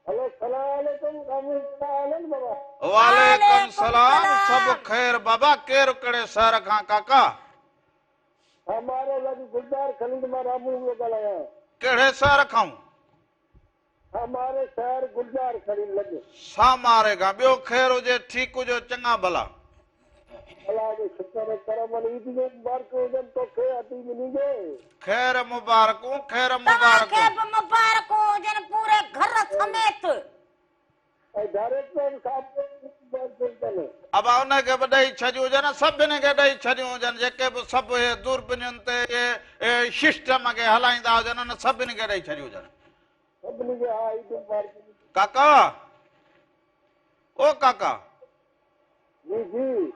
هلو سلام عليڪم ڪامل ڪهڙا حال آهن بابا. وعليڪم سلام سڀ خير بابا ڪير ڪهڙي شهر کان ڪاڪا. ها مارو لڳ گلزار خليل مان رامون پيو ڳالهايان. ڪهڙي شهر کان. ها مارو شهر گلزار خليل لڳ. ساماري کان ٻيو خير هجي ٺيڪ هجو چڱا ڀلا. الله جو شڪر ۽ ڪرم علي عيد جون مبارڪون هجن توکي ادي مني کي. خير مبارڪون خير توهان مبارڪون. کي به مبارڪون هجن پوري گهر سميت. ۽ ڊائريڪٽر صاحب کي به مبارڪون هجن. ابا ان کي به ڏئي ڇڏيون هجن سڀني کي ڏئي ڇڏيون هجن جيڪي به سڀ اهي دوربينين تي اهي سسٽم کي هلائيندا هجن ان سڀني کي ڏئي ڇڏيون هجن. سڀني کي ها عيد مبارڪون. ڪاڪا او ڪاڪا. جي جي.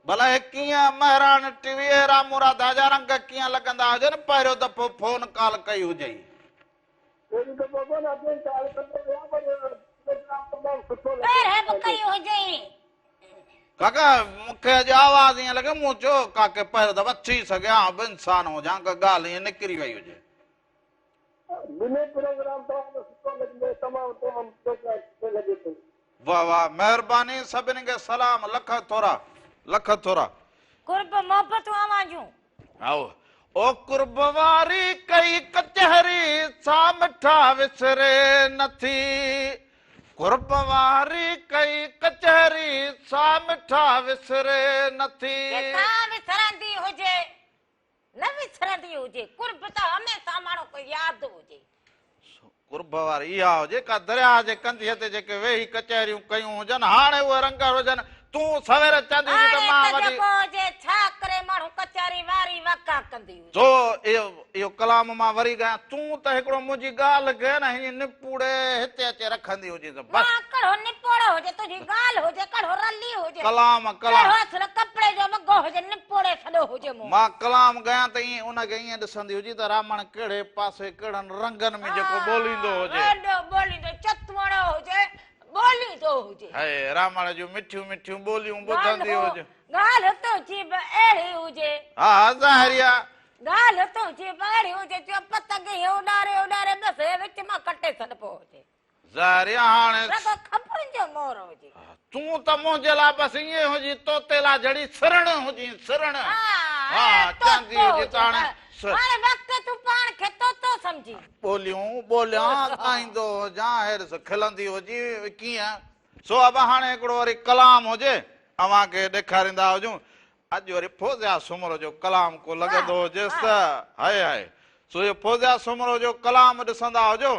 ڀلا هي ڪيئن مهراڻ ٽي وي ۽ رامو راڌا جا رنگ ڪيئن لڳندا هجن پهريون دفعو فون ڪال ڪئي هجئي. پهريون دفعو ڪونه اڳي ڪال ڪندو رهيان پر پروگرام تمام سٺو لڳو. پهرين به ڪئي هجئي. ڪاڪا مون کي اڄ آواز ائين لڳي مون چيو ڪاڪي پهريون دفعو ٿي سگهي آئون به انسان هجان ڪا ڳالهه ائين نڪري وئي هجي. ملي پروگرام تمام سٺو لڳندو تمام تمام پروگرام سٺو لڳي ٿو. واه واه مهرباني سڀني کي سلام لک ٿورا لک ٿورا. قرب محبتون اوهان جون. هائو او قرب واري ڪئي ڪچهري سا مٺا وسري نٿي قرب واري ڪئي ڪچهري سا مٺا وسري نٿي. ڪٿان وسرندي هجي نه وسرندي هجي، قرب ته هميشه ماڻهو کي ياد هجي. قرب واري اها هجي ڪا درياهه جي ڪنڌيء تي جيڪي ويهي ڪچهريون ڪيون هجن، هاڻي اهي رنگ هجن، تون سوير چوندي هجين ته هاڻي مان ته وڏي. جيڪو هجي، ڇا ڪري ماڻهو ڪچهري. ويچاري واري واڪا ڪندي هجي. سو اهو اهو ڪلام مان وري ڳايان، تون ته هڪڙو منهنجي ڳالهه کي نه هيئن نپوڙي هتي اچي رکندي هجين ته بس. مان ڪهڙو نپوڙو هجي، تنهنجي ڳالهه هجي، ڪهڙو رلي هجي، ڪلام ڪلام. ڪهڙو اصل ڪپڙي جو وڳو هجي، نپوڙي ڇڏيو هجي مون. مان ڪلام ڳايان ته ائين ان کي ائين ڏسندي هجين ته رامڻ ڪهڙي پاسي ڪهڙن رنگن ۾ جيڪو ٻوليندو هجي. ها وڏو ٻوليندو چتوڻو هجي، ٻوليندو هجي. هي رامڻ جون مٺيون مٺيون ٻوليون ٻڌندي هجي. ڳالهه تنهنجي به اهڙي هجي. ها ها ظاهري آ. ڳالهه تنهنجي به اهڙي هجي جو پتنگ ائين اڏاري اڏاري بس هي وچ مان ڪٽي ڇڏبو هجي. ظاهري آ هاڻي. رڳو خبرن جو مور هجي. تون ته منهنجي لاء بس ائين هجين طوطي لاء جھڙي سرڻ هجين سرڻ. ها ها چاندي هجي ته هاڻي. هاڻي وقت تون پاڻ کي طوطو سمجهين. ٻوليون ٻوليان ڳائيندو هجان هيرس کلندي هجي ڪيئن. سو ابا هاڻي هڪڙو وري ڪلام هجي اوهان کي ڏيکاريندا هجون. اڄ وري فوزيا سومرو جو ڪلام ڪو لڳندو هجيس ته هاء هاء. سو اهو فوزيا سومرو جو ڪلام ڏسندا هجو.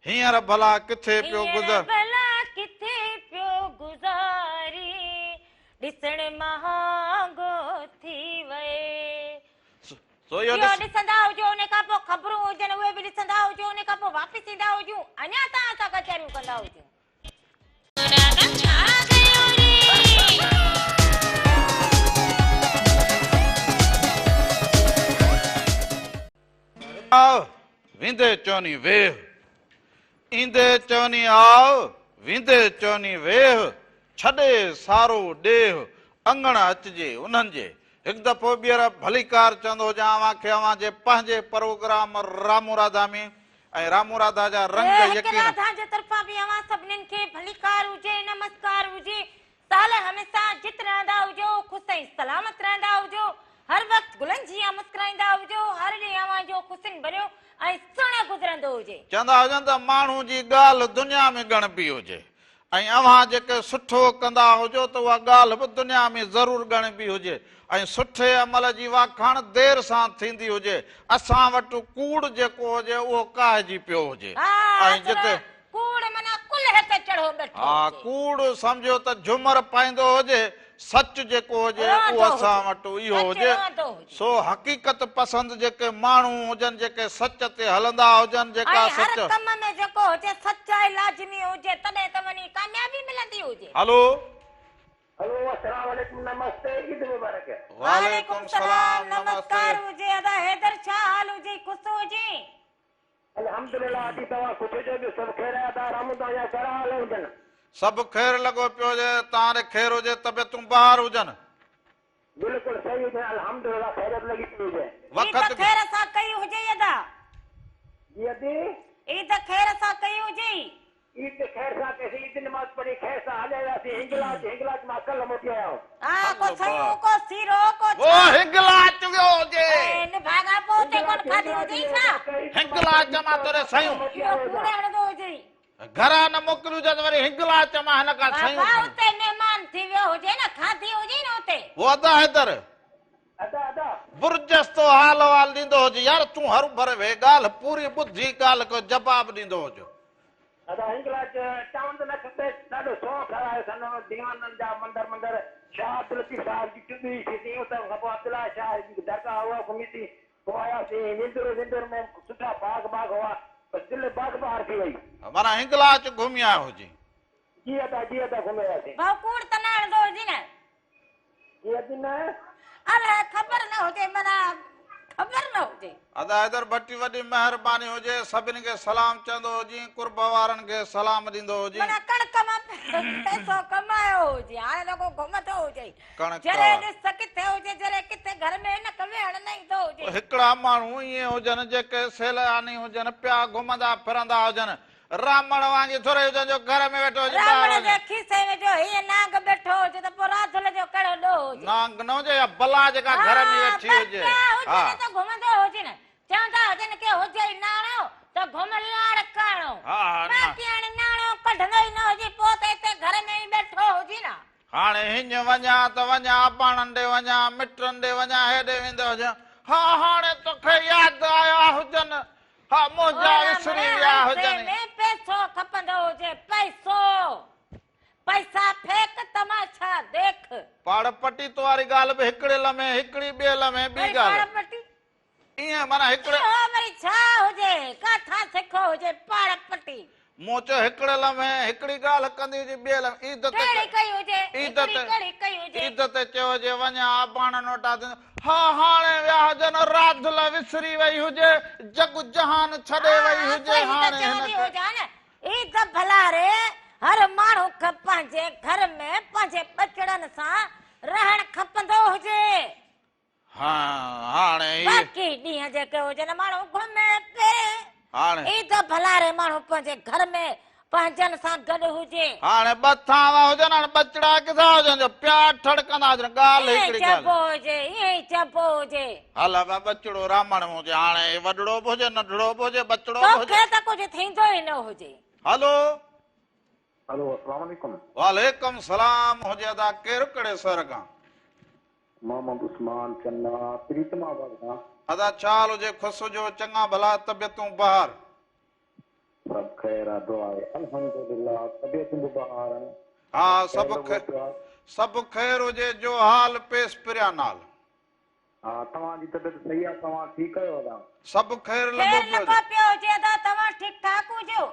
هينئر ڀلا ڪٿي پيو گذر. هينئر ڀلا ڪٿي پيو گذارين ڏسڻ مهانگو ٿي وئي. سو اهو اهو ڏسندا هجو ان کان پوء خبرون هجن اهي به ڏسندا هجو ان کان پوء واپس ايندا هجون اڃا توهان سان ڪچهريون ڪندا هجون. آء ويندي چوني ويهه، ايندي چوني آء، ويندي چوني ويهه، ڇڏي سارو ڏيهه، اڱڻ اچجي انهن جي. هڪ دفعو ٻيهر ڀليڪار چوندو هجان اوهان کي اوهان جي پنهنجي پروگرام رامون راڌا ۾. ۽ رامون راڌا جا رنگ هڪ يقين. راڌا جي طرفان به اوهان سڀنين کي ڀليڪار هجي، نمسڪار هجي. سال هميشه جت رهندا هجو، خوش ۽ سلامت رهندا هجو، هر وقت گلن جيان مسڪرائيندا هجو، هر ڏينهن اوهان جو خوشين ڀريو ۽ سهڻو گذرندو هجي. چوندا هجن ته ماڻهو جي ڳالهه دنيا ۾ ڳڻبي هجي ۽ اوهان جيڪي سٺو ڪندا هجو ته اها ڳالهه به دنيا ۾ ضرور ڳڻبي هجي ۽ سٺي عمل جي واکاڻ دير سان ٿيندي هجي. اسان وٽ ڪوڙ جيڪو هجي اهو ڪاهجي پيو هجي ۽ جتي. ڪوڙ معنيٰ ڪلهه تي چڙهو ٻيٺو ها هجي. ڪوڙ سمجهيو ته جهمر پائيندو هجي، سچ جيڪو هجي اهو روئندو اسان هجي. وٽ اهو سچ هجي. روئندو هجي. سو حقيقت پسند جيڪي ماڻهو هجن، جيڪي سچ تي هلندا هجن، جيڪا ۽ هر سچ. ڪم ۾ جيڪو هجي سچائي لازمي هجي تڏهن ته وڃي ڪاميابي ملندي هجي. هلو. هلو السلام عليڪم نمستي عيد مبارڪ. وعليڪم سلام نمستي. نمسڪار هجي ادا حيدر ڇا حال هجي خوش هجين. الحمدلله ادي توهان خوش هجو ٻيو سڀ خير آهي ادا رامون توهان جا ڪهڙا حال هجن. سڀ خير لڳو پيو هجي توهان ڏي خير هجي طبيعتون بهار هجن. بلڪل صحيح هجن الحمدلله خيريت لڳي پئي هجي. عيد وقت خير سان ڪئي هجئي ادا. جي ادي. عيد خير سان ڪئي هجئي. عيد خير سان ڪئيسين عيد نماز پڙهي خير سان هليا وياسين هنگلاچ هنگلاچ مان ڪلهه موٽي آيا آهيون. ها ڪو سيون ڪو سيرو ڪو او ڇا. هنگلاچ ويو هجي. اي نڀاڳا پوء اتي ڪونه کاڌي هجئي ڇا. هنگلاچ مان توڙي سيون. اهو ڪوڙ هڻندو هجئي. گهران نه موڪليون هجن ته وري هنگلاچ مان هن کان سيون بابا کڻي. اتي مهمان ٿي ويو هجي نه کاڌي هجئي نه اتي. او ادا حيدر. ادا ادا. برجستو حال احوال ڏيندو هج يار تون هروڀر ويهه ڳالهه پوري ٻڌي ڳالهه ڪو جواب ڏيندو هج. ادا هنگلاچ ٽائون ته نه کپي ڏاڍو سهڻو ٺهرايو اٿن ديوانن جا مندر مندر شاهه عبداللطيف صاحب جي ٽٻي ٿي اتان کان پوء عبدالله شاهه جي درگاهه اها گهمي سين پوء آياسين وندر وندر ۾ سٺا باغ باغ هئا بس دل باغ بهار ٿي وئي. معنيٰ هنگلاچ گهمي آيو هجين. جي ادا جي ادا گهمي آياسين. ڀائو ڪوڙ ته نه هڻندو هجين نه. جي ادي نه. الائي خبر نه هجي معنيٰ خبر نه هجي. ادا حيدر ڀٽي وڏي مهرباني هجي سڀني کي سلام چوندو هجين قرب وارن کي سلام ڏيندو هجين. معنيٰ ڪڻڪ مان پئسو ڪمايو هجي هاڻي ته ڪو گهمندو هجي ڪڻڪ جڏهن ڏس ته ڪٿي هجي جڏهن ڪٿي گهر ۾ نه ويهڻ نه ايندو هجي. هڪڙا ماڻهو ائين هجن جيڪي سيلاني هجن پيا گهمندا ڦرندا هجن رامڻ وانگي ٿورئي هجن جو گهر ۾ ويٺو هجي ٻاهر رامڻ وڃي. جي کيسي ۾ جو هيء نانگ ويٺو هجي ته پوء راڌل جو ڪهڙو ڏوهه هجي. نانگ نه هجي يا بلا جيڪا گهر ۾ ويٺي هجي. ها پر پيا هجن ته گهمندو هجي نه. چوندا هجن ڪي هجئي ناڻو ته گهم لاڙڪاڻو. ها ها نه. باقي هاڻي ناڻو ڪڍندو ئي نه هجي پوء ته هتي گهر ۾ ئي ويٺو هجي نه. هاڻي هڃ وڃان ته وڃان اباڻن ڏي وڃان مٽن ڏي وڃان هيڏي ويندو هجان. ها هاڻي توکي ياد آيا هجن. ها منهنجا وسري ويا هجن. ۾ پئسو کپندو هجي پئسو. پئسا ڦيڪ تماشا ديک. پاڙ پٽي تو واري ڳالهه به هڪڙي لمحي هڪڙي ٻئي لمحي ٻي وري پاڙ ڳالهه. پٽي. ائين معنيٰ هڪڙي. اهو وري ڇا هجي، ڪاٿان سکيو هجي پاڙ پٽي. مون چيو هڪڙي لمحي هڪڙي ڳالهه ڪندي هجي ٻئي لمحي عيد تي ڪهڙي ڪئي هجي، عيد هڪڙي تي ڪهڙي ڪئي هجي. عيد تي چيو هجي وڃ آباڻن وٽان ٿيندو ها هاڻي ويا هجن راڌل وسري وئي هجي جڳ جهان ڇڏي ها وئي ها هجي صحيح ته هاڻي هن چوندي کي. هجان عيد ڀلاري هر ماڻهو کي پنهنجي گهر ۾ پنهنجي ٻچڙن سان رهڻ کپندو هجي. ها هاڻي هي. باقي ڏينهن جيڪي هجن ماڻهو گهمي ڦري. هاڻي. عيد ڀلاري ماڻهو پنهنجي گهر ۾ پنهنجن سان گڏ هجي. هاڻي ٻه ٿانوا هجن هاڻي ٻچڙا ڪٿان هجن جو پيا ٺڙڪندا هجن ڳالهه ائين هڪڙي چئبو ڳالهه. هجي ائين ئي چئبو هجي. هل ابا ٻچڙو رامڻ هجي هاڻي هي وڏڙو به هجي ننڍڙو به هجي ٻچڙو به هجي. توکي ته ڪجهه ٿيندو ئي نه هجي. هلو. هلو اسلام عليڪم. وعليڪم سلام هجي ادا ڪير ڪهڙي شهر کان. محمد عثمان چنا پريتم آباد کان. ادا ڇا حال هجي خوش هجو چڱا ڀلا طبيعتون بهار. سڀ خير آ دعا آهي الحمدلله طبيعتون به بهار آهن. ها خير سڀ لڳو پيو آ. سڀ خير هجي جو حال پيس پريان نال. ها توهان جي طبيعت صحيح آ توهان ٺيڪ آهيو ادا. سڀ خير لڳو خير پيو لڳو هجي. پيو هجي ادا توهان ٺيڪ ٺاڪ هجو.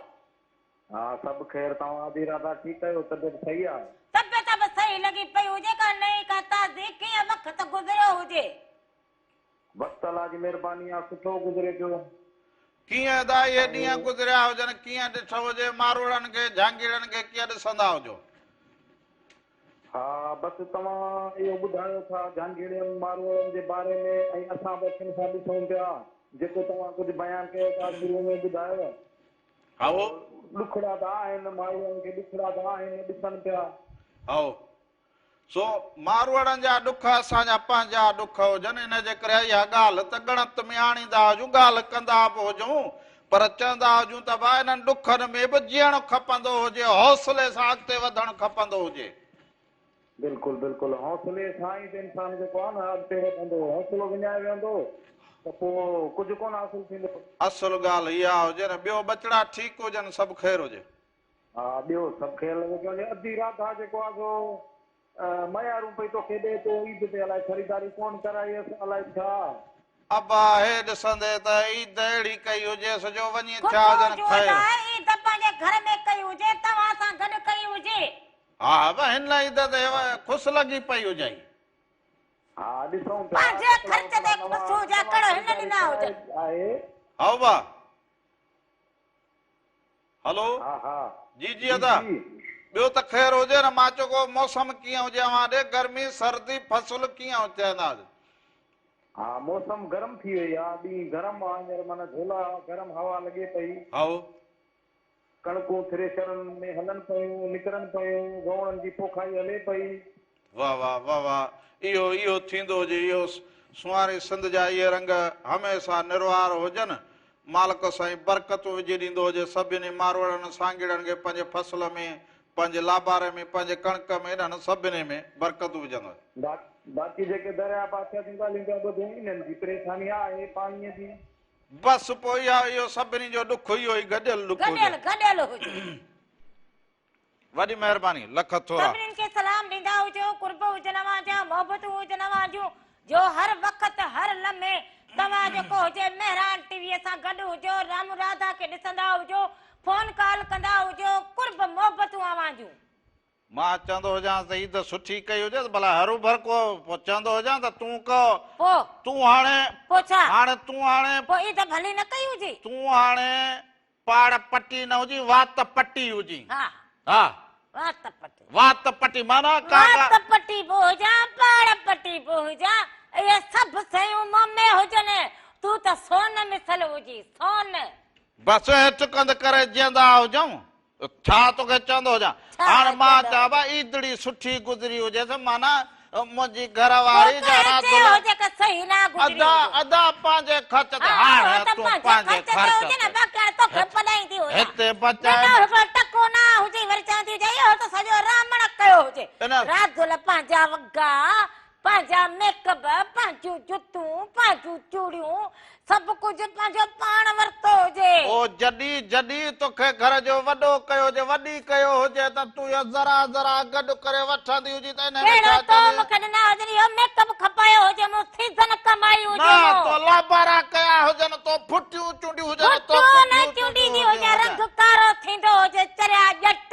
ها سڀ خير توهان ادي راڌا ٺيڪ آهيو طبيعت صحيح آ. طبيعت به صحيح لڳي پئي هجي ڪا نئين ڪا تازي ڪيئن وقت گذريو هجي. وقت الله جي مهرباني آ سٺو گذري پيو. ڪيئن ادا اهي ڏينهن ۽ گذريا هجن ڪيئن ڏٺو هجي ماروئڙن کي جهانگيئڙن کي ڪيئن ڏسندا هجو. ها بس توهان اهو ٻڌايو ٿا جهانگيئڙن ماروئڙن جي باري ۾ ۽ اسان به اکين سان ڏسون پيا جيڪو توهان ڪجهه بيان ڪيو ٿا شروع ۾ ٻڌايو. هائو. ڏکڙا ته آهن، ماروئڙن کي ڏکڙا ته آهن، ڏسن پيا. هائو. سو ماروئڙن جا ڏک اسان جا پنهنجا ڏک هجن، ان جي ڪري اها ڳالهه ته ڳڻت ۾ آڻيندا هجون، ڳالهه ڪندا به هجون، پر چوندا هجون ته ڀاء انهن ڏکن ۾ به جيئڻ کپندو هجي، حوصلي سان اڳتي وڌڻ کپندو هجي. بلڪل بلڪل حوصلي سان ئي ته انسان جيڪو آهي نه اڳتي وڌندو، حوصلو وڃائي ويهندو ته پوء ڪجهه ڪونه حاصل ٿيندو. اصل ڳالهه اها هجي نه ٻيو ٻچڙا ٺيڪ هجن سڀ خير هجي. ها ٻيو سڀ خير لڳو پيو هجي. ادي راڌا جيڪو آهي سو ميارون پئي توکي ڏئي تو عيد تي الائي خريداري ڪونه ڪرائي هيس الائي ڇا. ابا هي ڏسندي ته عيد اهڙي ڪئي هجيس جو وڃي ٿيا خوش هجن هجو خير. ادا عيد پنهنجي گهر ۾ ڪئي هجي توهان سان گڏ ڪئي هجي. ها ابا هن عيد تي خوش لڳي پئي هجئي. ها ڏسون پيا پنهنجي ڪپڙا خرچ وپڙا تي نوان خوش هجان نوان ڪڙ هن خريداري ڏنا هجن. ڪرائي آهي. ها ابا هلو ها ها جي جي جي ادا جي. ٻيو ته خير هجي نه مان چيو ڪو موسم ڪيئن هجي اوهان ڏي گرمي سردي فصل ڪيئن ٿيندا هجن. ها موسم گرم ٿي وئي آ ڏينهن گرم آ هينئر معنيٰ جهولا گرم هوا لڳي پئي. هائو. ڪڻڪون ٿريشرن ۾ هلن پيون، نڪرن پيون، ووڻن جي پوکائي هلي پئي. واه واه واه واه اهو اهو ٿيندو هجي اهو سونهاري سنڌ جا اهي رنگ هميشه نروار هجن مالڪ سائين برڪتون وجهي ڏيندو هجي سڀني ماروئڙن سانگيئڙن کي پنهنجي فصل ۾ پنهنجي لاباري ۾ پنهنجي ڪڻڪ ۾ انهن سڀني ۾ برڪتون وجهندو هجي. باقي جيڪي درياء بادشاهه جون ڳالهيون پيا ٻڌون انهن جي پريشاني آهي پاڻيء جي. بس پوء اها اهو سڀني جو ڏک اهو ئي گڏيل ڏک هجي. گڏيل گڏيل هجي. وڏي مهرباني لک ٿورا. سڀنين کي سلام ڏيندا هجو قرب هجن اوهان جا محبتون هجن اوهان جون جو هر وقت هر لمحي توهان جيڪو هجي مهراڻ ٽي وي سان گڏ هجو رام راڌا کي ڏسندا هجو فون ڪال ڪندا هجو قرب محبتون اوهان جون. مان چوندو هجانس ته عيد سٺي ڪئي هجيس، ڀلا هروڀر ڪو پوء چوندو هجان ته تون ڪو، پوء؟ تون هاڻي، پوء ڇا؟ هاڻي تون هاڻي، پوء عيد ڀلي نه ڪئي هجي؟ تون هاڻي پاڙ پٽي نه هجين، وات پٽي هجين. ها. ها. وات پٽي. وات پٽي معنيٰ ڪا وات پٽي به هجان، پاڙ پٽي به هجان، اهي سڀ شيون مون ۾ هجن، تون ته سون مثل هجين، سون. بس هيٺ ڪنڌ ڪري جيئندا هجون. ڇا توکي چوندو هجان. هاڻ مان چوان ڀاء عيدڙي سٺي گذري هجيس معنيٰ منهنجي گهر واري جا رات ادا ادا پنهنجي خرچ تي هاڻ تون پنهنجي خرچ تي هتي بچائي پنهنجا ميڪ اپ، پنهنجون جتون، پنهنجون چوڙيون، سڀ ڪجهه پنهنجو پاڻ ورتو هجي. او جڏي جڏي توکي گهر جو وڏو ڪيو هجي، وڏي ڪيو هجي ته تون اهو ذرا ذرا گڏ ڪري وٺندي هجين ته انهي ۾ ڪهڙو ڇا تو چوين؟ مون کي ڏنا هجن، اهو ميڪ اپ کپايو هجي، مون سيزن ڪمائي هجي نه مون. تو لابارا ڪيا هجن، تو ڦٽيون چونڊيون هجن، تو ڦٽيون نه ڪنڍيون چونڊيندي چونڊيون هجان، هجن. رنگ ڪارو ٿيندو هجي، چريا ڄٽ،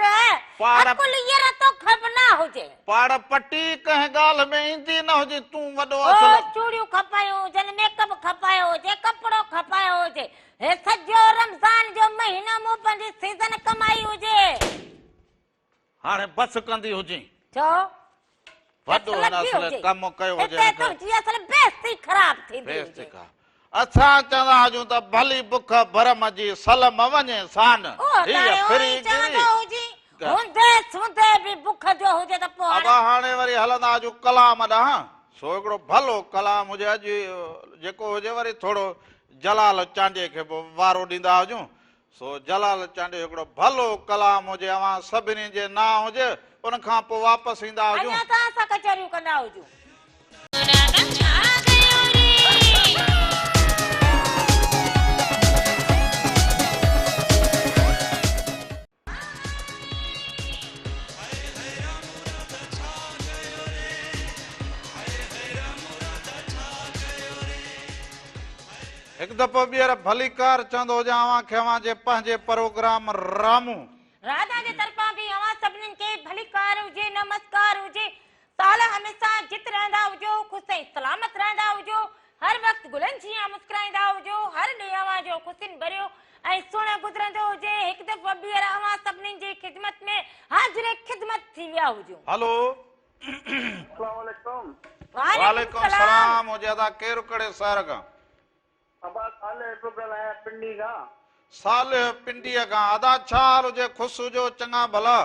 پاڙ عقل ير توکي به نه هجي. پاڙ پٽي ڪنهن ڳالهه ۾ ايندي نه هجي تون وڏو او اصل. چوڙيون کپايون هجن، ميڪ اپ کپايو هجي، ڪپڙو کپايو هجي، هي سڄو رمضان جو مهينو مون پنهنجي سيزن ڪمائي هجي. هاڻي بس ڪندي هجين. ڇو؟ وڏو بس هن لڳي اصل هجي. ڪم ڪيو هجي هتي هن کي. تنهنجي اصل بيستي خراب ٿيندي بيستي هجي. خراب. اسان چوندا هجون ته ڀلي بک ڀرم جي سلم وڃي سان. اهو ته هيء هاڻي ڦري اونئين گري. چوندو هجين. هوندي سوندي به بک جو هجي ته پوء هاڻي. ابا هاڻي وري هلندا هجون ڪلام ڏانهن. سو هڪڙو ڀلو ڪلام هجي اڄ جيڪو هجي وري ٿورو جلال چانڊيي کي به وارو ڏيندا هجون. سو جلال چانڊيو هڪڙو ڀلو ڪلام هجي اوهان سڀني جي نانء هجي ان کان پوء واپس ايندا هجون. اڃا توهان سان ڪچهريون ڪندا هجون. هڪ دفعو ٻيهر ڀليڪار چوندو هجان اوهان کي اوهان جي پنهنجي پروگرام رامون. راڌا جي طرفان به اوهان سڀنين کي ڀليڪار هجي نمسڪار هجي سال هميشه جت رهندا هجو خوش ۽ سلامت رهندا هجو هر وقت گلن جيان مسڪرائيندا هجو هر ڏينهن اوهان جو خوشين ڀريو ۽ سهڻو گذرندو هجي هڪ دفعو ٻيهر اوهان سڀنين جي خدمت ۾ حاضر خدمت ٿي ويا هجون. هلو. اسلام عليڪم. وعليڪم السلام هجي ادا ڪير ڪهڙي شهر کان. ابا صالح پيو ڳالهايان پنڊي کان. صالح پنڊيء کان ادا ڇا حال هجي خوش هجو چڱا ڀلا.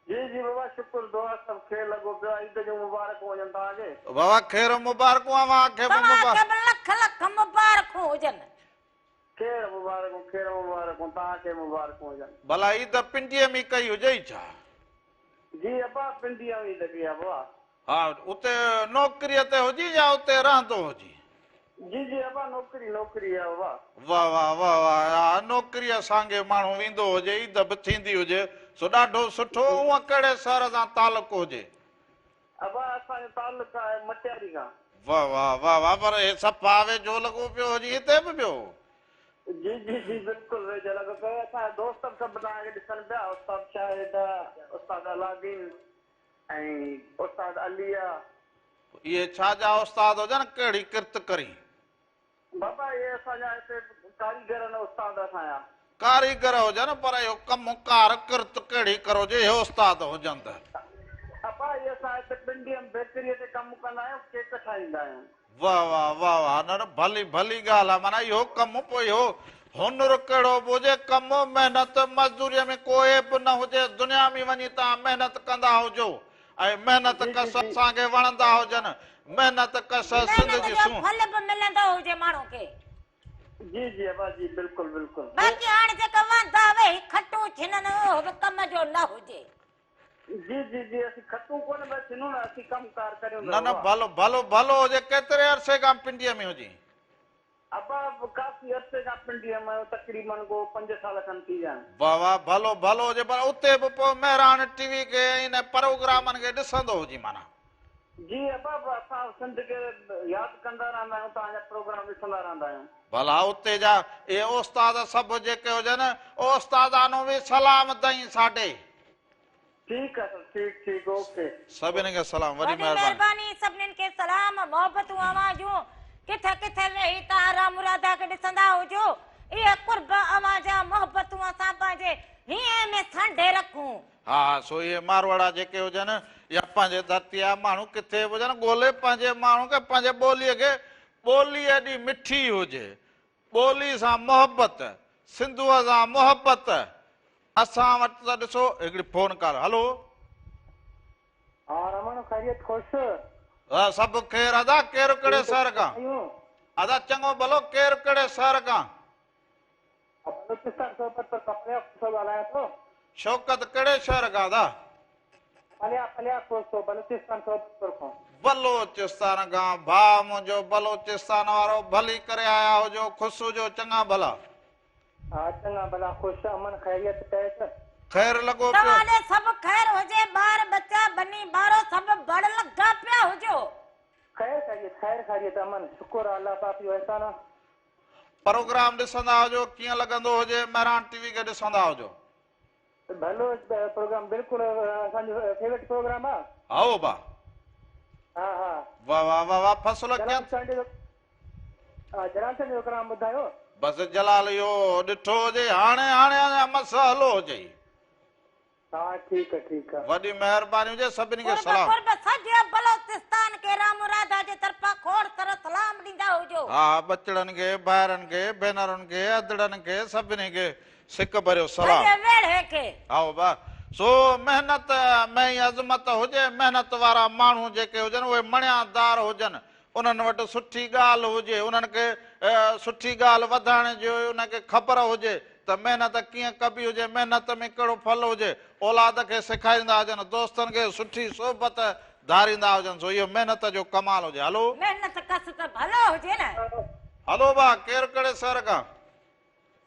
جي جي بابا شڪر دعا سڀ خير لڳو پيو آهي عيد جون مبارڪون هجن توهان کي. بابا خير مبارڪون اوهان کي به توهان کي به لک لک مبارڪون هجن. خير مبارڪون خير مبارڪون توهان کي مبارڪون هجن. ڀلا عيد پنڊيء ۾ ڪئي هجئي ڇا؟ جي ابا پنڊيء ۾ عيد ڪئي آ بابا. ها اتي نوڪريء تي هجين يا اتي رهندو هجين؟ جي جي ابا نوڪري نوڪري آ بابا. واه واه واه واه ها نوڪريء سانگي ماڻهو ويندو هجي عيد به ٿيندي هجي سو ڏاڍو سٺو اونء ڪهڙي شهر سان تعلق هجي؟ ابا اسان جو تعلق آهي مٽياري کان. واه واه واه واه پر هي صفا ويجهو لڳو پيو هجي هتي به پيو. جي جي جي بلڪل ويجهو لڳو پيو اسان جا دوست به سڀ توهان کي ڏسن پيا استاد شاهد استاد علاؤالدين ۽ استاد علي آ. اهي ڇا جا استاد هجن ڪهڙي ڪرت ڪرين. بابا اهي اسان جا هتي ڪاريگر آهن استاد اسان جا. ڪاريگر هجن پر اهو ڪم ڪار ڪرت ڪهڙي ڪرو جي اهي استاد هجن ته. ابا اهي اسان هتي پنڊيء ۾ بيڪريء تي ڪم ڪندا آهيون ڪيڪ ٺاهيندا آهيون. واه واه واه واه نه نه ڀلي ڀلي ڳالهه آ معنيٰ اهو ڪم پوء اهو هنر ڪهڙو به هجي ڪم محنت مزدوريء ۾ ڪو عيب نه هجي دنيا ۾ وڃي توهان محنت ڪندا هجو ۽ محنت جي جي ڪش جي. اسان کي وڻندا هجن محنت ڪش سنڌ محنت جي جو سونهن. ڦل به ملندو هجي ماڻهو کي. جي جي ابا جي بلڪل بلڪل. باقي هاڻ جيڪا واندا ويهي کٽون ڇنن اهو به ڪم جو نه هجي. جي جي جي اسين کٽون ڪونه پيا ڇنون نه اسين ڪم ڪار ڪريون نه پيا نه بابا. ڀلو ڀلو ڀلو هجي ڪيتري عرصي کان پنڊيء ۾ هجين؟ ابا ڪافي عرصي کان پنڊيء ۾ آهيون تقريبن ڪو 5 سال کن ٿي ويا آهن. واه واه ڀلو ڀلو هجي پر اتي به پوء مهراڻ ٽي وي کي ۽ ان پروگرامن کي ڏسندو هجين معنيٰ. جي ابا اسان سنڌ کي ياد ڪندا رهندا آهيون توهان جا پروگرام ڏسندا رهندا آهيون. ڀلا اتي جا اهي استاد سڀ جيڪي هجن استادانو به سلام دئين ساڊي. ٺيڪ آ سر ٺيڪ ٺيڪ اوڪي. سڀني کي سلام وڏي وڏي مهرباني. مهرباني سڀنين کي سلام محبتون اوهان جون ڪٿي ڪٿي ويهي توهان رام راڌا کي ڏسندا هجو اهي قرب اوهان جا محبتون اسان پنهنجي هينئين ۾ سانڍي رکون. ها ها سو اهي ماروئڙا جيڪي هجن يا پنهنجي ڌرتي جا ماڻهو ڪٿي به هجن ڳولي پنهنجي ماڻهو کي پنهنجي ٻولي کي ٻولي ايڏي مٺي هجي ٻولي سان محبت سنڌوء سان محبت اسان وٽ ته ڏسو هڪڙي فون ڪال هلو. ها رمڻ خيريت خوش. ها سڀ خير ادا ڪير ڪهڙي شهر کان. ادا چڱو ڀلو ڪير ڪهڙي شهر کان. بلوچستان صحبت پر ڪپڙي جو قصو ڳالهايان ٿو. شوڪت ڪهڙي شهر کان ادا. پليا پليا کوسو بلوچستان صحبت پور کان. بلوچستان کان ڀاء منهنجو بلوچستان وارو ڀلي ڪري آيا هجو خوش هجو چڱا ڀلا. ها چڱا ڀلا خوش امن خيريت ٽيٽ. خير لڳو پيو. توهان ڏي سڀ خير هجي ٻار ٻچا ٻني ٻارو سڀ بڙ لڳا پيا هجو. خير خيريت خير خيريت امن شڪر آ الله پاڪ جو احسان آ. پروگرام ڏسندا هجو ڪيئن لڳندو هجي مهراڻ ٽي وي کي ڏسندا هجو. ڀلو پروگرام بلڪل اسان جو فيورٽ پروگرام آ. هائو با. ها ها. واه واه واه واه فصل ڪيئن. جلال سائين جو ڪلام ٻڌايو. بس جلال اهو ڏٺو هجي هاڻي هاڻي اڃا مس هلو هجئي. ها ٺيڪ آ ٺيڪ آ. وڏي مهرباني هجي سڀني کي قرب سلام. قرب سڄي بلوچستان کي رام راڌا جي طرفان کوڙ سارو سلام ڏيندا هجو. ها ٻچڙن کي ڀائرن کي ڀينرن کي ادڙن کي سڀني کي سڪ ڀريو سلام. سڄي ويڙهي کي. هائو با سو محنت ۾ ئي عظمت هجي محنت وارا ماڻهو جيڪي هجن اهي مڻيادار هجن انهن وٽ سٺي ڳالهه هجي، انهن کي سٺي ڳالهه وڌائڻ جي انهن کي خبر هجي ته محنت ڪيئن ڪبي هجي، محنت ۾ ڪهڙو ڦل هجي، اولاد کي سيکاريندا هجن، دوستن کي سٺي صحبت ڌاريندا هجن، سو اهو محنت جو ڪمال هجي. هلو. محنت ڪس ته ڀلو هجي نه. هلو ڀاء، ڪير ڪهڙي شهر کان؟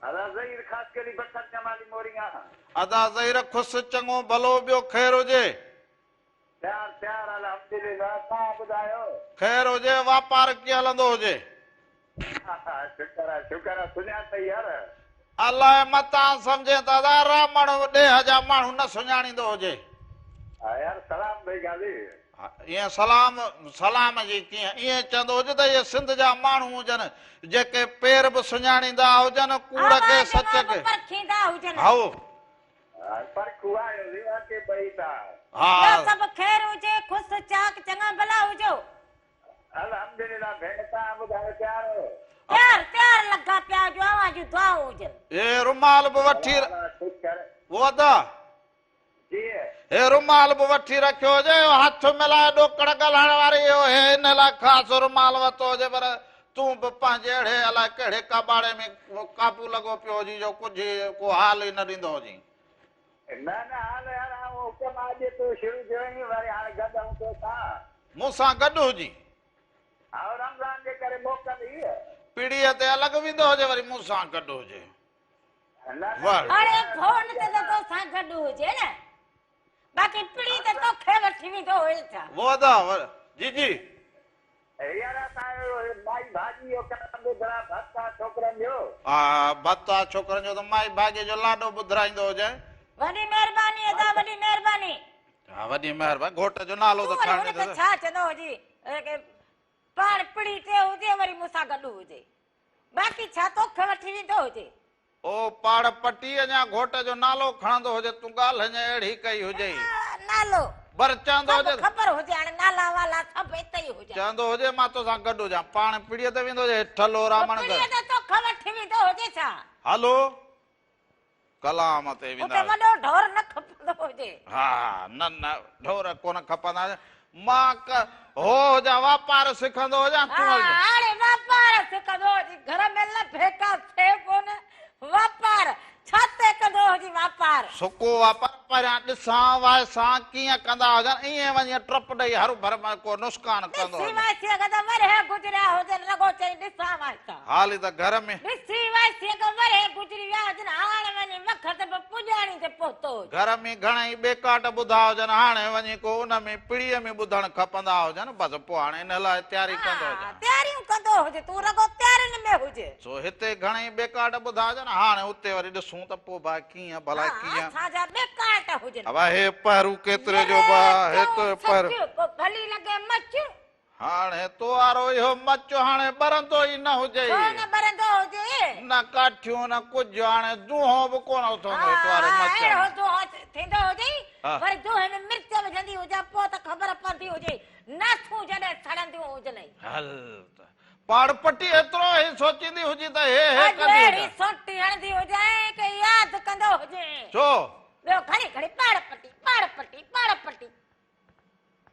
ادا ظهير خاصخيلي بکر جمالي موريان. ادا ظهير خوش چڱو ڀلو ٻيو خير هجي. پيار پيار الحمدلله توهان ٻڌايو. خير هجي واپار ڪيئن هلندو هجي. شڪر آ شڪر آ سڃاتئي يار. الائي متان سمجهين ته ادا رامڻ ڏيهه جا ماڻهو نه سڃاڻيندو هجي. ها يار سلام ڀئي غازي. ائين سلام سلام جي ڪيئن ائين چوندو هجي ته اهي سنڌ جا ماڻهو هجن جيڪي پير به سڃاڻيندا هجن ڪوڙ کي آواز سچ مان به کي. پرکيندا هجن. هائو. پر کوايو سين واقعي ٻئي ٿا. ها. ٻيو سڀ خير هجي خوش چاڪ چڱا ڀلا هجو. الحمدلله ڀيڻ توهان ٻڌايو تيار هو. تيار تيار لڳا پيا هجو اوهان جون دعائون هجن. هي رومال به وٺي او ادا. جي. هي رومال به وٺي رکيو هجي اهو هٿ ملائي ڏوڪڙ ڳالهائڻ واري اهو هي ان لاء خاص رومال ورتو هجي پر تون به پنهنجي اهڙي الائي ڪهڙي ڪٻاڙي ۾ قابو لڳو پيو هجين جو ڪجهه ڪو حال ئي نه ڏيندو هجين. نه نه حال يار آئون حڪم اڄ تون شروع ٿيو آهين وري هاڻي گڏ آئون توسان. مون سان گڏ هجين. هائو رمضان جي ڪري موڪل هئي. پيڙهيء تي الڳ ويندو هجي وري مون سان گڏ هجي. نه نه. واهه. اڙي فون تي ته توسان گڏ هجي نه. باقي پڙي ته توکي وٺي ويندو هيس ڇا؟ وو ادا جي جي. يار اسان جو مائي ڀاڳي جو ڪم ٻڌرا ڀت آ ڇوڪرن جو. ها ڀت آ ڇوڪرن جو ته مائي ڀاڳي جو لاڏو ٻڌرائيندو هجين. وڏي مهرباني ادا وڏي مهرباني. ها وڏي مهرباني گهوٽ جو نالو ته تون وري کڻ هن کي ڇا چوندو هجي پاڻ پڙي تي هجي وري مون سان گڏ هجي باقي ڇا توکي وٺي ويندو هجي. او پاڙ پٽي اڃا گهوٽ جو نالو کڻندو هجي تون ڳالهه اڃا اهڙي ڪئي هجئي. نالو بر چوندو سڀ هجي. خبر هجي هاڻي نالا والا سڀ اتي ئي هجن. چوندو هجي مان توسان گڏ هجان پاڻ پڙيء تي ويندو هجي ٺلهو رامڻ گهر. پڙيء تي توکي وٺي ويندو هجي ڇا؟ هلو ڪلام تي ويندا. اتي وڏو ڍور نه کپندو هجي. ها نه نه ڍور ڪونه کپندا هجن مان هو هجان واپار سکندو هجان تون ها هاڻي واپار سکندو هجي گهر ۾ لڀي ڪا شيء ڪونه واپار ڇا تي ڪندو هجي واپار. سڪو واپار پهريان ڏسان وائسان ڪيئن ڪندا هجن ائين وڃي ٽپ ڏئي هر ڀر ۾ ڪو نسڪان ڪندو ڏسي هجان. وائسي کان ته ورهيه گذريا هجن رڳو چئي ڏسان وائسان. حالي ته گهر ۾. ڏسي وائسي کان ورهيه گذري ويا هجن هاڻ وڃي وقت به پڄاڻي تي پهتو هجي. گهر ۾ گهڻئي ٻيڪاٽ ٻڌا هجن، هاڻي وڃي ڪو ان ۾ پڙيء ۾ ٻڌڻ کپندا هجن، بس پوء هاڻي ان لاء تياري ڪندو ها، هجان. تياريون ڪندو هجي، تون رڳو تيارين ۾ هج. سو هتي گهڻئي ٻيڪاٽ ٻڌا هجن، هاڻي اتي وري ڏسون ته پوء ڀاء ڪيئن ڀلا ها، ڪيئن. اسان جا ٻيڪاٽ هجن. ابا هي پهرو ڪيتري جو مري ڀاء، هي چئون تو پهرو. سچ، پوء ڀلي لڳي مچ. هاڻي تو وارو اهو مچ هاڻي ٻرندو ئي نه هجئي. ڇو نه ٻرندو هجي؟ نه ڪاٺيون نه ڪجهه هاڻي دونهون به ڪونه اٿندو تو واري ها مچ ۾. اهڙو دونهون ٿيندو هجئي وري دونهين ۾ مرچ وجهندي هجان پوء ته خبر پوندي هجئي ناسون جڏهن سڙنديون هجنئي. هل ته پاڙ پٽي ايترو هي سوچيندي هجين ته هي هي اڄ ڪندي اهڙي هجان. سوٽي هڻندي هجانء ڪي ياد ڪندو هجين. ڇو؟ ٻيو گهڙي گهڙي پاڙ پٽي پاڙ پٽي پاڙ پٽي.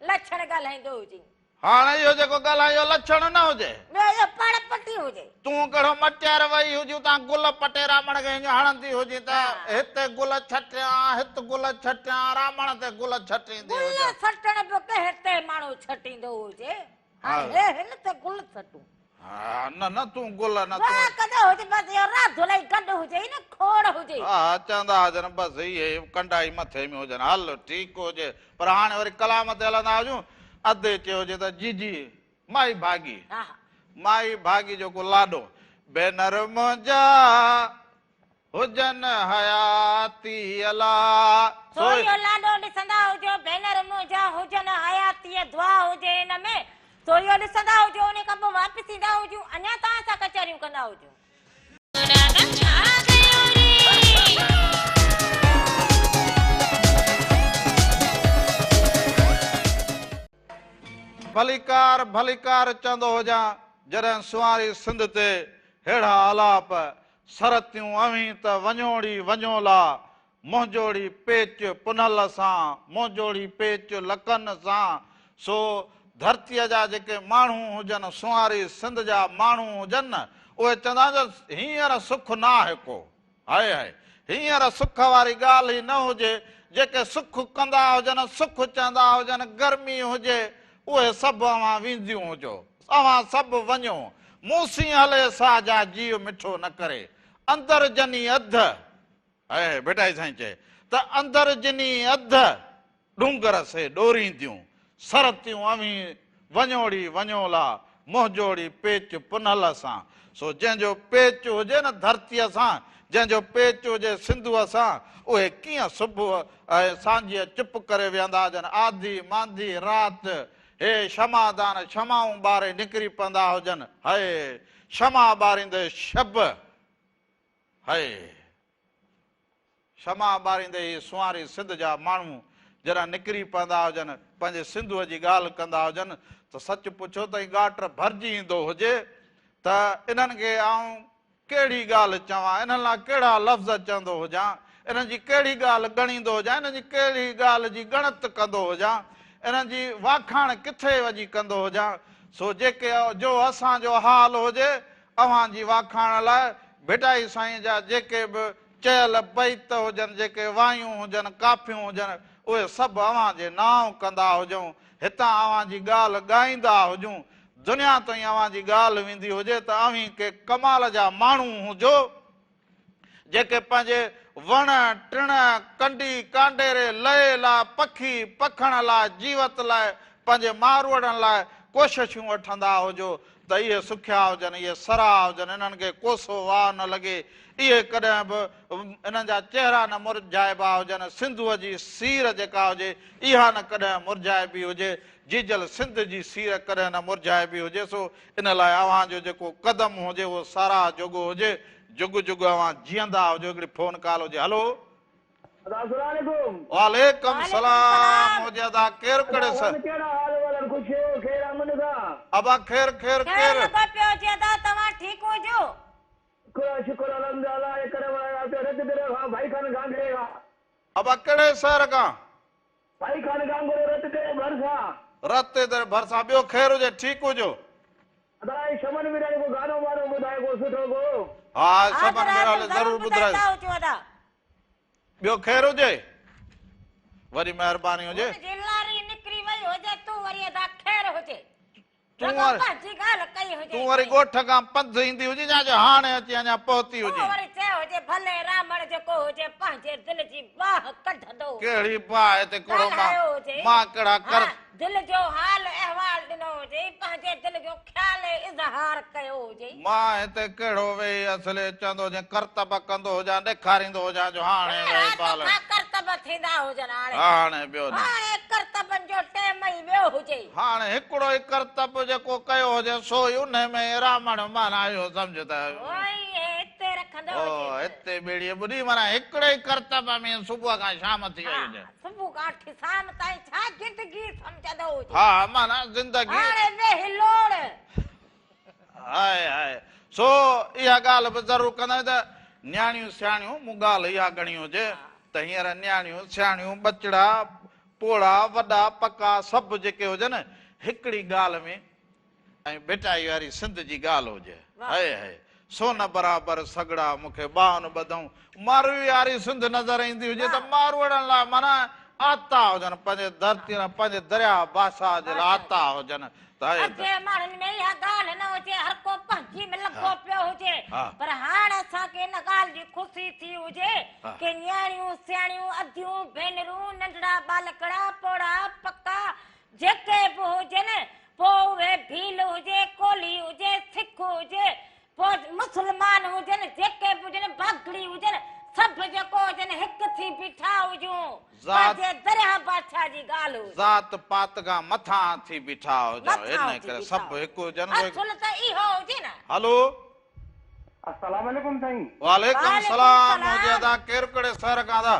لڇڻ ڳالهائيندو هجين. هاڻ اهو جيڪو ڳالهائي اهو لڇڻ نه هجي. ٻيو اهو پڙ پٽي هجي. تون ڪهڙو مٽيار وئي هجين اتان گل پٽي رامڻ کي هينئن هڻندي هجين ته هتي گل ڇٽيان هت گل ڇٽيان رامڻ تي گل ڇٽيندي گل هجين. ڇٽڻ به ڪنهن تي ماڻهو ڇٽيندو هجي. هاڻي هي هن تي گل ڇٽون. ها نه نه تون گل نه تون. واهه ڪندو هجي بس اهو راڌل ئي گڏ هجي نه کوڙ هجي. ها چوندا هجن بس اهي ڪنڊا ئي مٿي ۾ هجن هل ٺيڪ هجي پر هاڻي وري ڪلام تي هلندا هجون ادي چيو هجي ته جيجي مائي ڀاڳي مائي ڀاڳي جو ڪو لاڏو ڀينر منهنجا هجن حياتيء لا. سو اهو لاڏو ڏسندا هجو ڀينر منهنجا هجن حياتيء دعا هجي ان ۾ سو اهو ڏسندا هجو انهي کان پوء واپس ايندا هجون اڃا توهان سان ڪچهريون ڪندا هجون. ڀليڪار ڀليڪار چوندو هجان جڏهن سنواري سنڌ تي ههڙا آلاپ سرتيون اوهين ته وڃوڙي وڃولا، منهنجوڙي پيچ پنهل سان، منهنجوڙي پيچ لڪن سان، سو ڌرتيء جا جيڪي ماڻهو هجن، سونهاري سنڌ جا ماڻهو هجن، اهي چوندا آهن ته هينئر سک نه آهي ڪو. هاء هاء، هينئر سک واري ڳالهه ئي نه هجي، جيڪي سک ڪندا هجن، سک چوندا هجن، گرمي هجي، اهي سڀ اوهان وينديون هجو، اوهان سڀ وڃو، مون سين هلي سا جا جيء مٺو نه ڪري، اندر جني اڌ، هاء ڀٽائي سائين چئي ته اندر جني اڌ، ڏونگر سي ڏورينديون، سرتيون اوهين وڃوڙي وڃولا، منهنجوڙي پيچ پنهل سان. سو جنهن جو پيچ هجي نه ڌرتيء سان، جنهن جو پيچ هجي سنڌوء سان، اهي ڪيئن صبح ۽ سانجهيء چپ ڪري ويهندا هجن، آڌي مانڌي رات هي شمعدان شمعون ٻاري نڪري پوندا هجن، هئي شمع ٻاريندي شب، هئي. شمع ٻاريندي هي سونهاري سنڌ جا ماڻهو جڏهن نڪري پوندا هجن، پنهنجي سنڌوء جي ڳالهه ڪندا هجن ته سچ پڇو ته ائين ڳاٽ ڀرجي ايندو هجي ته انهن کي آئون ڪهڙي ڳالهه چوان، انهن لاء ڪهڙا لفظ چوندو هجان، انهن جي ڪهڙي ڳالهه ڳڻيندو هجان، انهن جي ڪهڙي ڳالهه جي ڳڻت ڪندو هجان، انهن جي واکاڻ ڪٿي وڃي ڪندو هجان، سو جيڪي جو اسان جو حال هجي، اوهان جي واکاڻ لاء ڀٽائي سائين جا جيڪي به چيل بيت هجن، جيڪي وايون هجن، ڪافيون هجن، اهي سڀ اوهان جي نانء ڪندا هجون، هتان اوهان جي ڳالهه ڳائيندا هجون، دنيا تائين اوهان جي ڳالهه ويندي هجي ته اوهين ڪي ڪمال جا ماڻهو هجو، جيڪي پنهنجي وڻ ٽڻ، ڪنڊي ڪانڊيري، لئي لاء، پکي پکڻ لاء، جيوت لاء، پنهنجي ماروئڙن لاء ڪوششون وٺندا هجو ته اهي سکيا هجن، اهي سرها هجن، انهن کي ڪوسو واء نه لڳي، اهي ڪڏهن به انهن جا چهرا نه مرجهائبا هجن، سنڌوء جي سير جيڪا هجي، اها نه ڪڏهن مرجهائبي هجي، جيجل سنڌ جي سير ڪڏهن نه مرجهائبي هجي، سو ان لاء اوهان جو جيڪو قدم هجي، اهو ساراهه جوڳو هجي، جڳ جڳ اوهان جيئندا هجو، هڪڙي فون ڪال هجي، هلو. ادا السلام عليڪم. وعليڪم سلام هجي ادا ڪير ڪهڙي ادا ڪهڙا حال احوال آهن خوش آهيو خير امن سان. ابا خير خير خير ڪير. لڳو پيو هجي ادا توهان ٺيڪ هجو. شڪر آ شڪر الحمد الله جي ڪرم آهي پيو رت در کان ڀائي خان گانگڙي کان. ابا ڪهڙي شهر کان. ڀائي خان گانگڙو رت در ڀرسان. رت در ڀرسان ٻيو خير هجي ٺيڪ هجو. ادا هي شمن ميراڻي ڪو گانو ٻانو ٻڌائي ڪو سٺو ڪو. ها ها شمن ميراڻي ضرور ضرور ٻڌائيندا ٻڌرايو. هجو ادا. ٻيو خير هجي وري مهرباني هجي. هن جي لاري نڪري وئي هجي تون وري ادا خير هجي. تون رڳو وري پنهنجي ڳالهه ڪئي هجي تون وري سائين. ڳوٺ کان پنڌ ايندي هجين يا جو هاڻي اچي اڃا پهتي تون هجين. وري چيو هجي ڀلي راهمڻ جيڪو هجي پنهنجي دل جي باهه ڪڍندو هجي. ڪهڙي باهه تي ڪهڙو مان ڳالهايو هجي. مان ڪهڙا ها ڪر. دل جو حال احوال ڏنو هجي پنهنجي دل جو خيال اظهار ڪيو هجي. مان هتي ڪهڙو ويهي اصلي چوندو هجين ڪرتب ڪندو هجان ڏيکاريندو هجان جو هاڻي ڪهڙا ويهي بال. توکان ڪرتب ٿيندا هجن هاڻي. هاڻي ٻيو نه. هاڻي ڪرتبن جو ٽيم ئي ويو هجي. هاڻي هڪڙو ئي ڪرتب جيڪو ڪيو هجي سو ئي انهي ۾ ئي رامڻ معنيٰ اهو سمجهه ته. هو ئي هتي رکندو هو هجي ته. هتي ٻيڙيء ٻڏي معنيٰ هڪڙي ئي ڪرتب ۾ صبح کان شام ٿي وئي هجي. ها صبح کان وٺي شام تائين ڇا زندگي سمجهندو هجي. ها معنيٰ زندگي. هاڻي ويهي لوڙ. هاء هاء سو اها ڳالهه به ضرور ڪندا آهيون ته نياڻيون سياڻيون مون ڳالهه اها ڳڻي هجي ته هينئر نياڻيون سياڻيون ٻچڙا پوڙها وڏا پڪا سڀ جيڪي هجن هڪڙي ڳالهه ۾ ۽ ڀٽائي واري سنڌ جي ڳالهه هجي. هئي هئي سون برابر سڳڙا مون کي ٻانهن ٻڌئون. ماروي واري سنڌ نظر ايندي هجي ته ماروئڙن لاء معنيٰ آتا هجن، پنهنجي ڌرتي لاء پنهنجي درياهه بادشاهه جي لاء آتا هجن ته هي ته. اڳي ماڻهن ۾ اها ڳالهه نه هجي، هر ڪو پنهنجي ۾ لڳو پيو هجي، پر هاڻ اسان کي ان ڳالهه جي خوشي ٿي هجي ڪي نياڻيون، سياڻيون، اديون، ڀينرون، ننڍڙا ٻالڪڙا، پوڙها، پڪا، جيڪي به هجن، پوء اهي ڀيل هجي، ڪولهي هجي، سک هجي، پوء مسلمان هجن، جيڪي به هجن، باگڙي هجن، سڀ جيڪو هجن، هڪ ٿي بيٺا هجون، پنهنجي درياهه بادشاهه جي ڳالهه هجي. ذات پات کان مٿان ٿي بيٺا هجون، مٿان ان ٿي ڪري بيٺا سڀ هجون. هڪ هجن. اصل ته اهو هجي نه. هلو. السلام عليڪم سائين. وعليڪم وعليڪم السلام هجي السلام. ادا ڪير ڪهڙي شهر کان ادا.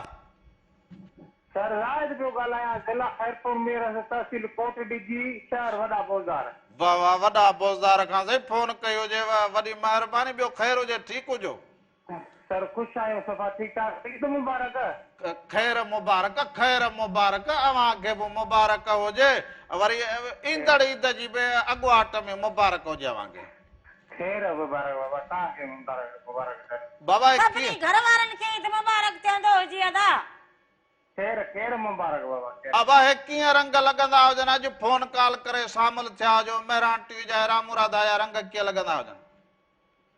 سر زاهد پيو ڳالهايان ضلع خيرپور ميرس تحصيل ڪوٽ ڏجي شهر وڏا بوزدار. واه واه وڏا بوزدار کان سائين فون ڪئي هجي واه وڏي مهرباني ٻيو خير هجي ٺيڪ هجو. سر خوش آهيون صفا ٺيڪ ٺاڪ عيد مبارڪ. خير مبارڪ خير مبارڪ اوهان کي به مبارڪ هجي وري ايندڙ عيد جي به اڳواٽ ۾ مبارڪ هجي اوهان کي. خير مبارڪ بابا توهان کي مبارڪ مبارڪ سر. بابا هي سڀني ڪيئن. گهر وارن کي عيد مبارڪ چوندو هجي ادا. خير خير مبارڪ بابا خير. ابا هي ڪيئن رنگ لڳندا هجن اڄ فون ڪال ڪري شامل ٿيا هجو مهراڻ ٽي وي جا هي رامو راڌا جا رنگ ڪيئن لڳندا هجن.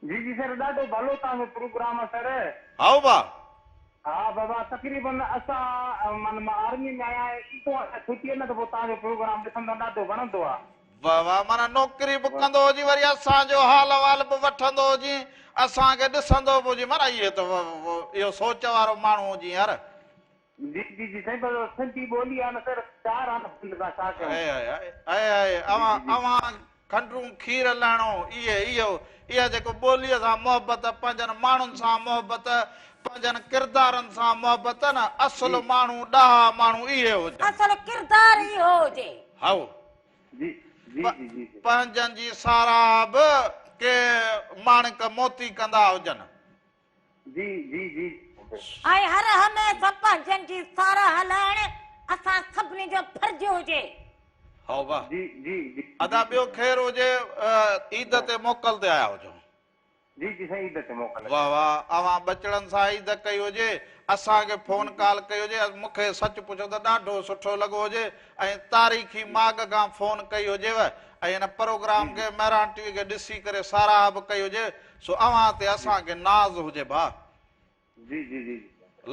جي جي سر ڏاڍو ڀلو توهان جو پروگرام آ سر. هائو با. ها بابا تقريبن اسان من مان آرمي ۾ آهيان ايندو آهيان ڇٽي نه ته پوء توهان جو پروگرام ڏسندو آهيان ڏاڍو وڻندو آ. واه واه معنيٰ نوڪري به ڪندو هجين وري اسان جو حال احوال به وٺندو هجين اسان کي ڏسندو به هجين معنيٰ اهي ته اهو سوچ وارو ماڻهو هجين يار. جي جي جي سائين بس سنڌي ٻولي آ نه سر پيار آ نه سنڌ سان ڇا ڪيون. هاء هاء هاء هاء اوهان اوهان کنڊرون کير لهڻو اهي اهو اها جيڪو ٻوليء سان محبت پنهنجن ماڻهن سان محبت پنهنجن ڪردارن سان محبت نه اصل ماڻهو ڏاها ماڻهو اهي هجن. اصل ڪردار اهو هجي. هائو جي جي جي جي. پنهنجن جي ساراهه به ڪي ماڻڪ موتي ڪندا هجن. جي جي جي. ۽ هر هميشه پنهنجن جي ساراهه لهڻ اسان سڀني جو فرض هجي. هائو واه. جي جي جي. ادا ٻيو خير هجي عيد تي موڪل تي آيا هجو. جي جي سائين عيد تي موڪل. واه واه اوهان ٻچڙن سان عيد ڪئي هجي اسان کي فون ڪال ڪئي هجي مون کي سچ پڇو ته ڏاڍو سٺو لڳو هجي ۽ تاريخي ماڳ کان فون ڪئي هجيو ۽ هن پروگرام کي مهراڻ ٽي وي کي ڏسي ڪري ساراهه به ڪئي هجي سو اوهان تي اسان کي ناز هجي ڀاء. جي جي جي.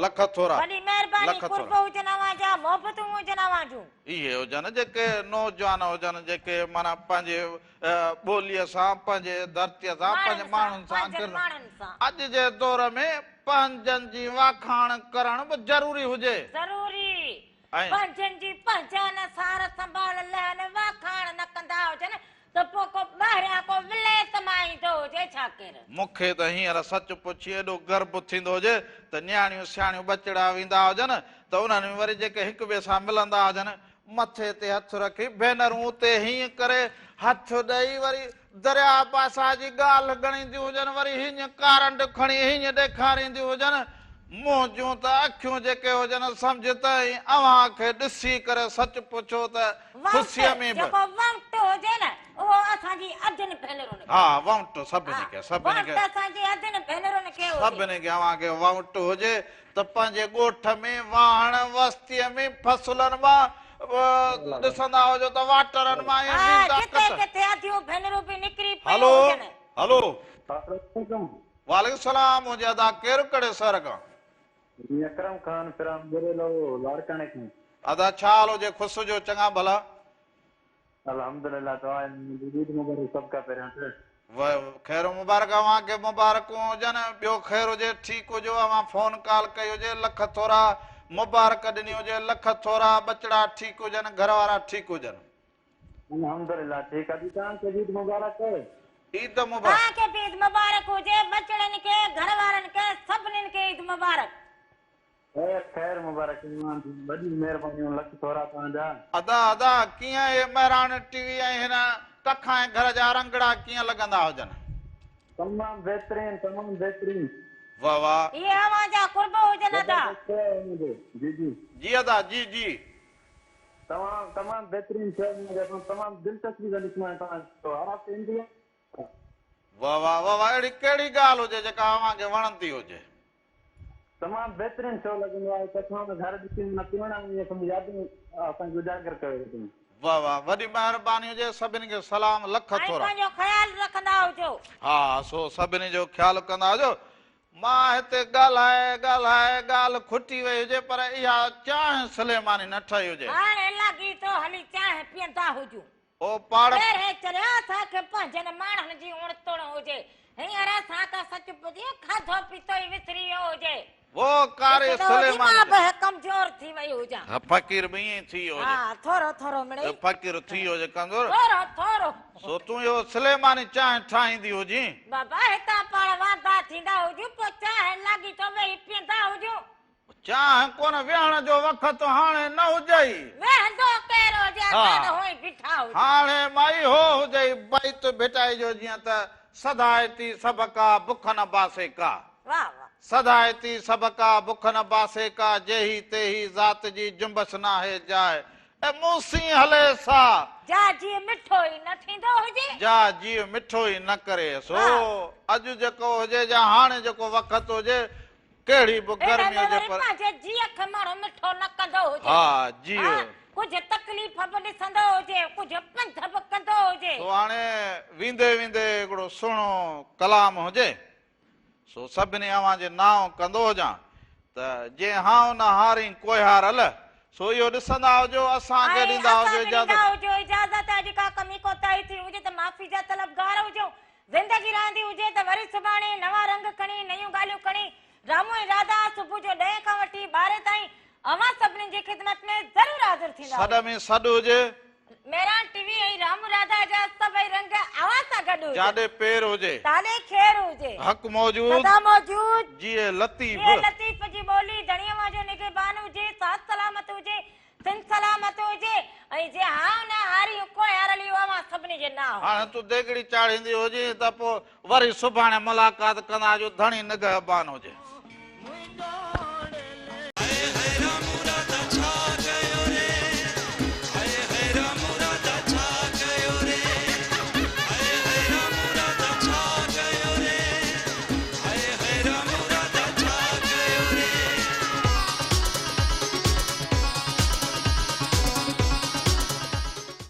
لک ٿورا. وڏي مهرباني لک قرب ٿورا. هجن اوهان جا محبتون هجن اوهان جون. اهي هجن جيڪي نوجوان هجن جيڪي معنيٰ پنهنجي ٻوليء سان پنهنجي ڌرتيء سان پنهنجي ماڻهن سان ماڻهن سان. اڄ جي دور ۾ پنهنجن جي واکاڻ ڪرڻ به ضروري هجي. ضروري ۽. پنهنجن جي پنهنجا نه سار سنڀال لهن واکاڻ نه ڪندا هجن ته پوء ڪو ٻاهريان ڪو ولايت مان ايندو هجي ڇا ڪير؟ مون کي ته هينئر سچ پڇي ايڏو گرب ٿيندو هجي ته نياڻيون سياڻيون ٻچڙا ويندا هجن ته انهن ۾ وري جيڪي هڪ ٻئي سان ملندا هجن مٿي تي هٿ رکي ڀينرون اتي هينئن ڪري هٿ ڏئي وري درياء پاسا جي ڳالهه ڳڻينديون هجن وري هينئن ڪارنڊ کڻي هينئن ڏيکارينديون هجن منهنجون ته اکيون جيڪي هجن سمجهه ته ۽ اوهان کي ڏسي ڪري سچ پڇو ته خوشيء ۾ به. جيڪو وونٽ هجي نه اهو اسان جي ادين ڀينرن کي. ها وونٽ سڀني کي سڀني کي. وونٽ اسان جي ادين ڀينرن کي هجي. سڀني کي اوهان کي وونٽ هجي ته پنهنجي ڳوٺ ۾ واهڻ وستيء ۾ فصلن مان ڏسندا هجو ته واٽرن مان ائين ويندا ها جتي ڪٿي اديون ڀينرون به نڪري پيون هلو هجن. هلو. السلام عليڪم. وعليڪم السلام منهنجي ادا ڪير ڪهڙي شهر کان. جي اڪرم خان فرام گريلو لاڙڪاڻي کان. ادا ڇا حال هجي خوش هجو چڱا ڀلا. الحمدلله دعا آهي منهنجي عيد مبارڪ سڀ کان پهريان ته. خير مبارڪ اوهان کي مبارڪون هجن ٻيو خير هجي ٺيڪ هجو اوهان فون ڪال ڪئي هجي لک ٿورا مبارڪ ڏني هجي لک ٿورا ٻچڙا ٺيڪ هجن گهر وارا ٺيڪ هجن. الحمدلله ٺيڪ ادي توهان کي به عيد مبارڪ. عيد مبارڪ. توهان کي به عيد مبارڪ هجي ٻچڙن کي گهر وارن کي سڀنين کي عيد مبارڪ. خير خير مبارڪ اوهان جون وڏيون مهربانيون لک ٿورا توهان جا. ادا ادا ڪيئن اهي مهراڻ ٽي وي ۽ هن ڪک ۽ گهر جا رنگڙا ڪيئن لڳندا هجن. تمام بهترين تمام بهترين. واه واه. اهي اوهان جا قرب هجن ادا. زبردست آهي اوهان جو جي جي. جي ادا جي جي. تمام تمام بهترين شو اسان تمام دلچسپي سان ڏسندا آهيون توهان جو شو هر هفتي انتظار. واه واه واه واه اهڙي ڪهڙي ڳالهه هجي جيڪا اوهان کي وڻندي هجي. تمام بهترين شو لڳندو آهي ڪٿان ته گهر ڏسي معنيٰ پراڻا ائين سڀ يادون اسان کي اجاگر ڪيو اٿن. واه واه وڏي مهرباني هجي سڀني کي سلام لک ۽ ٿورا. پنهنجو خيال رکندا هجو. ها سو سڀني جو خيال ڪندا هجو. مان هتي ڳالهائي ڳالهائي ڳالهه کٽي وئي هجي پر اها چانهه سليماني نه ٺهي هجي. هاڻي لاڳي ٿو هلي چانهه پيئندا هجون. او پاڙ. پهرين چريا اسان کي پنهنجن ماڻهن جي اڻ تڻ هجي. هينئر اسان کان سچ پچ کاڌو پيتو ئي وسري ويو هجي. وو ڪاري ڏسندو هجي سليمان مان به ڪمزور ٿي وئي هجان. ها فقير به ائين ئي ٿي ويو هجي. ها ٿورو ٿورو مڙئي. فقير ٿي ويو هجي ڪمزور. ٿورو ٿورو. سو تون اهو سليماني چانهه ٺاهيندي هجين. بابا هتان پاڻ واندا ٿيندا هجون پوء چانهه لاڳيتو ويهي پيئندا هجون. چانهه ڪونه ويهڻ جو وقت هاڻي نه هجئي. ويهندو ڪير هجي اسان ته هونئن بيٺا هجون. هاڻي مائي هو هجئي بيت ڀٽائي جو جيئن ته سڌائتي سڀڪا بک نه باسي ڪا. واه واه. سڌائتي سڀڪا بک نه باسي ڪا جيهي تيهي ذات جي جنبش ناهي جاء اي مون سين هلي سا. جا جيء مٺو ئي نه ٿيندو هجي. جا جيء مٺو ئي نه ڪري سو اڄ جيڪو هجي يا هاڻي جيڪو وقت هجي ڪهڙي به ان گرمي ۾ هجي وري پر. پنهنجي جيء کي ماڻهو مٺو نه ڪندو هجي. ها جيء. ها ڪجهه تڪليف به ڏسندو هجي، ڪجهه پنڌ به ڪندو هجي. سو هاڻي ويندي ويندي هڪڙو سهڻو ڪلام هجي، سو سڀني اوهان جي نانء ڪندو هجان ته جي هانء نه هارين ڪوهيارل، سو اهو ڏسندا هجو، اسان کي ۽ ڏيندا اسان هجو کي ڏيندا اجازت. هجو اجازت، اڄ ڪا ڪمي ڪوتاهي ٿي هجي ته معافي جا طلبگار هجون. زندگي رهندي هجي ته وري سڀاڻي نوان رنگ کڻي، نيون ڳالهيون کڻي، رامو ۽ راڌا صبح جو ڏهين کان وٺي ٻارهين تائين اوهان سڀني جي خدمت ۾ ضرور حاضر ٿيندا سڏ هجون. ۾ سڏ هجي. مهراڻ ٽي وي ۽ رامو راڌا جا سڀئي رنگ اوهان سان گڏ هجن. جاڏي پير هجي. تاڏي خير هجي. حق موجود. سدا موجود. جيئي لطيف. جيئي لطيف جي ٻولي، ڌڻي اوهان جو نگهبان هجي، ساٿ سلامت هجي. سنڌ سلامت هجي ۽ جي هانء نه هاريون ڪوهيار علي اوهان سڀني جي نانء. هاڻي تون ديڳڙي چاڙهيندي هجين ته پوء وري سڀاڻي ملاقات ڪندا جو ڌڻي نگهبان هجي. منهنجو.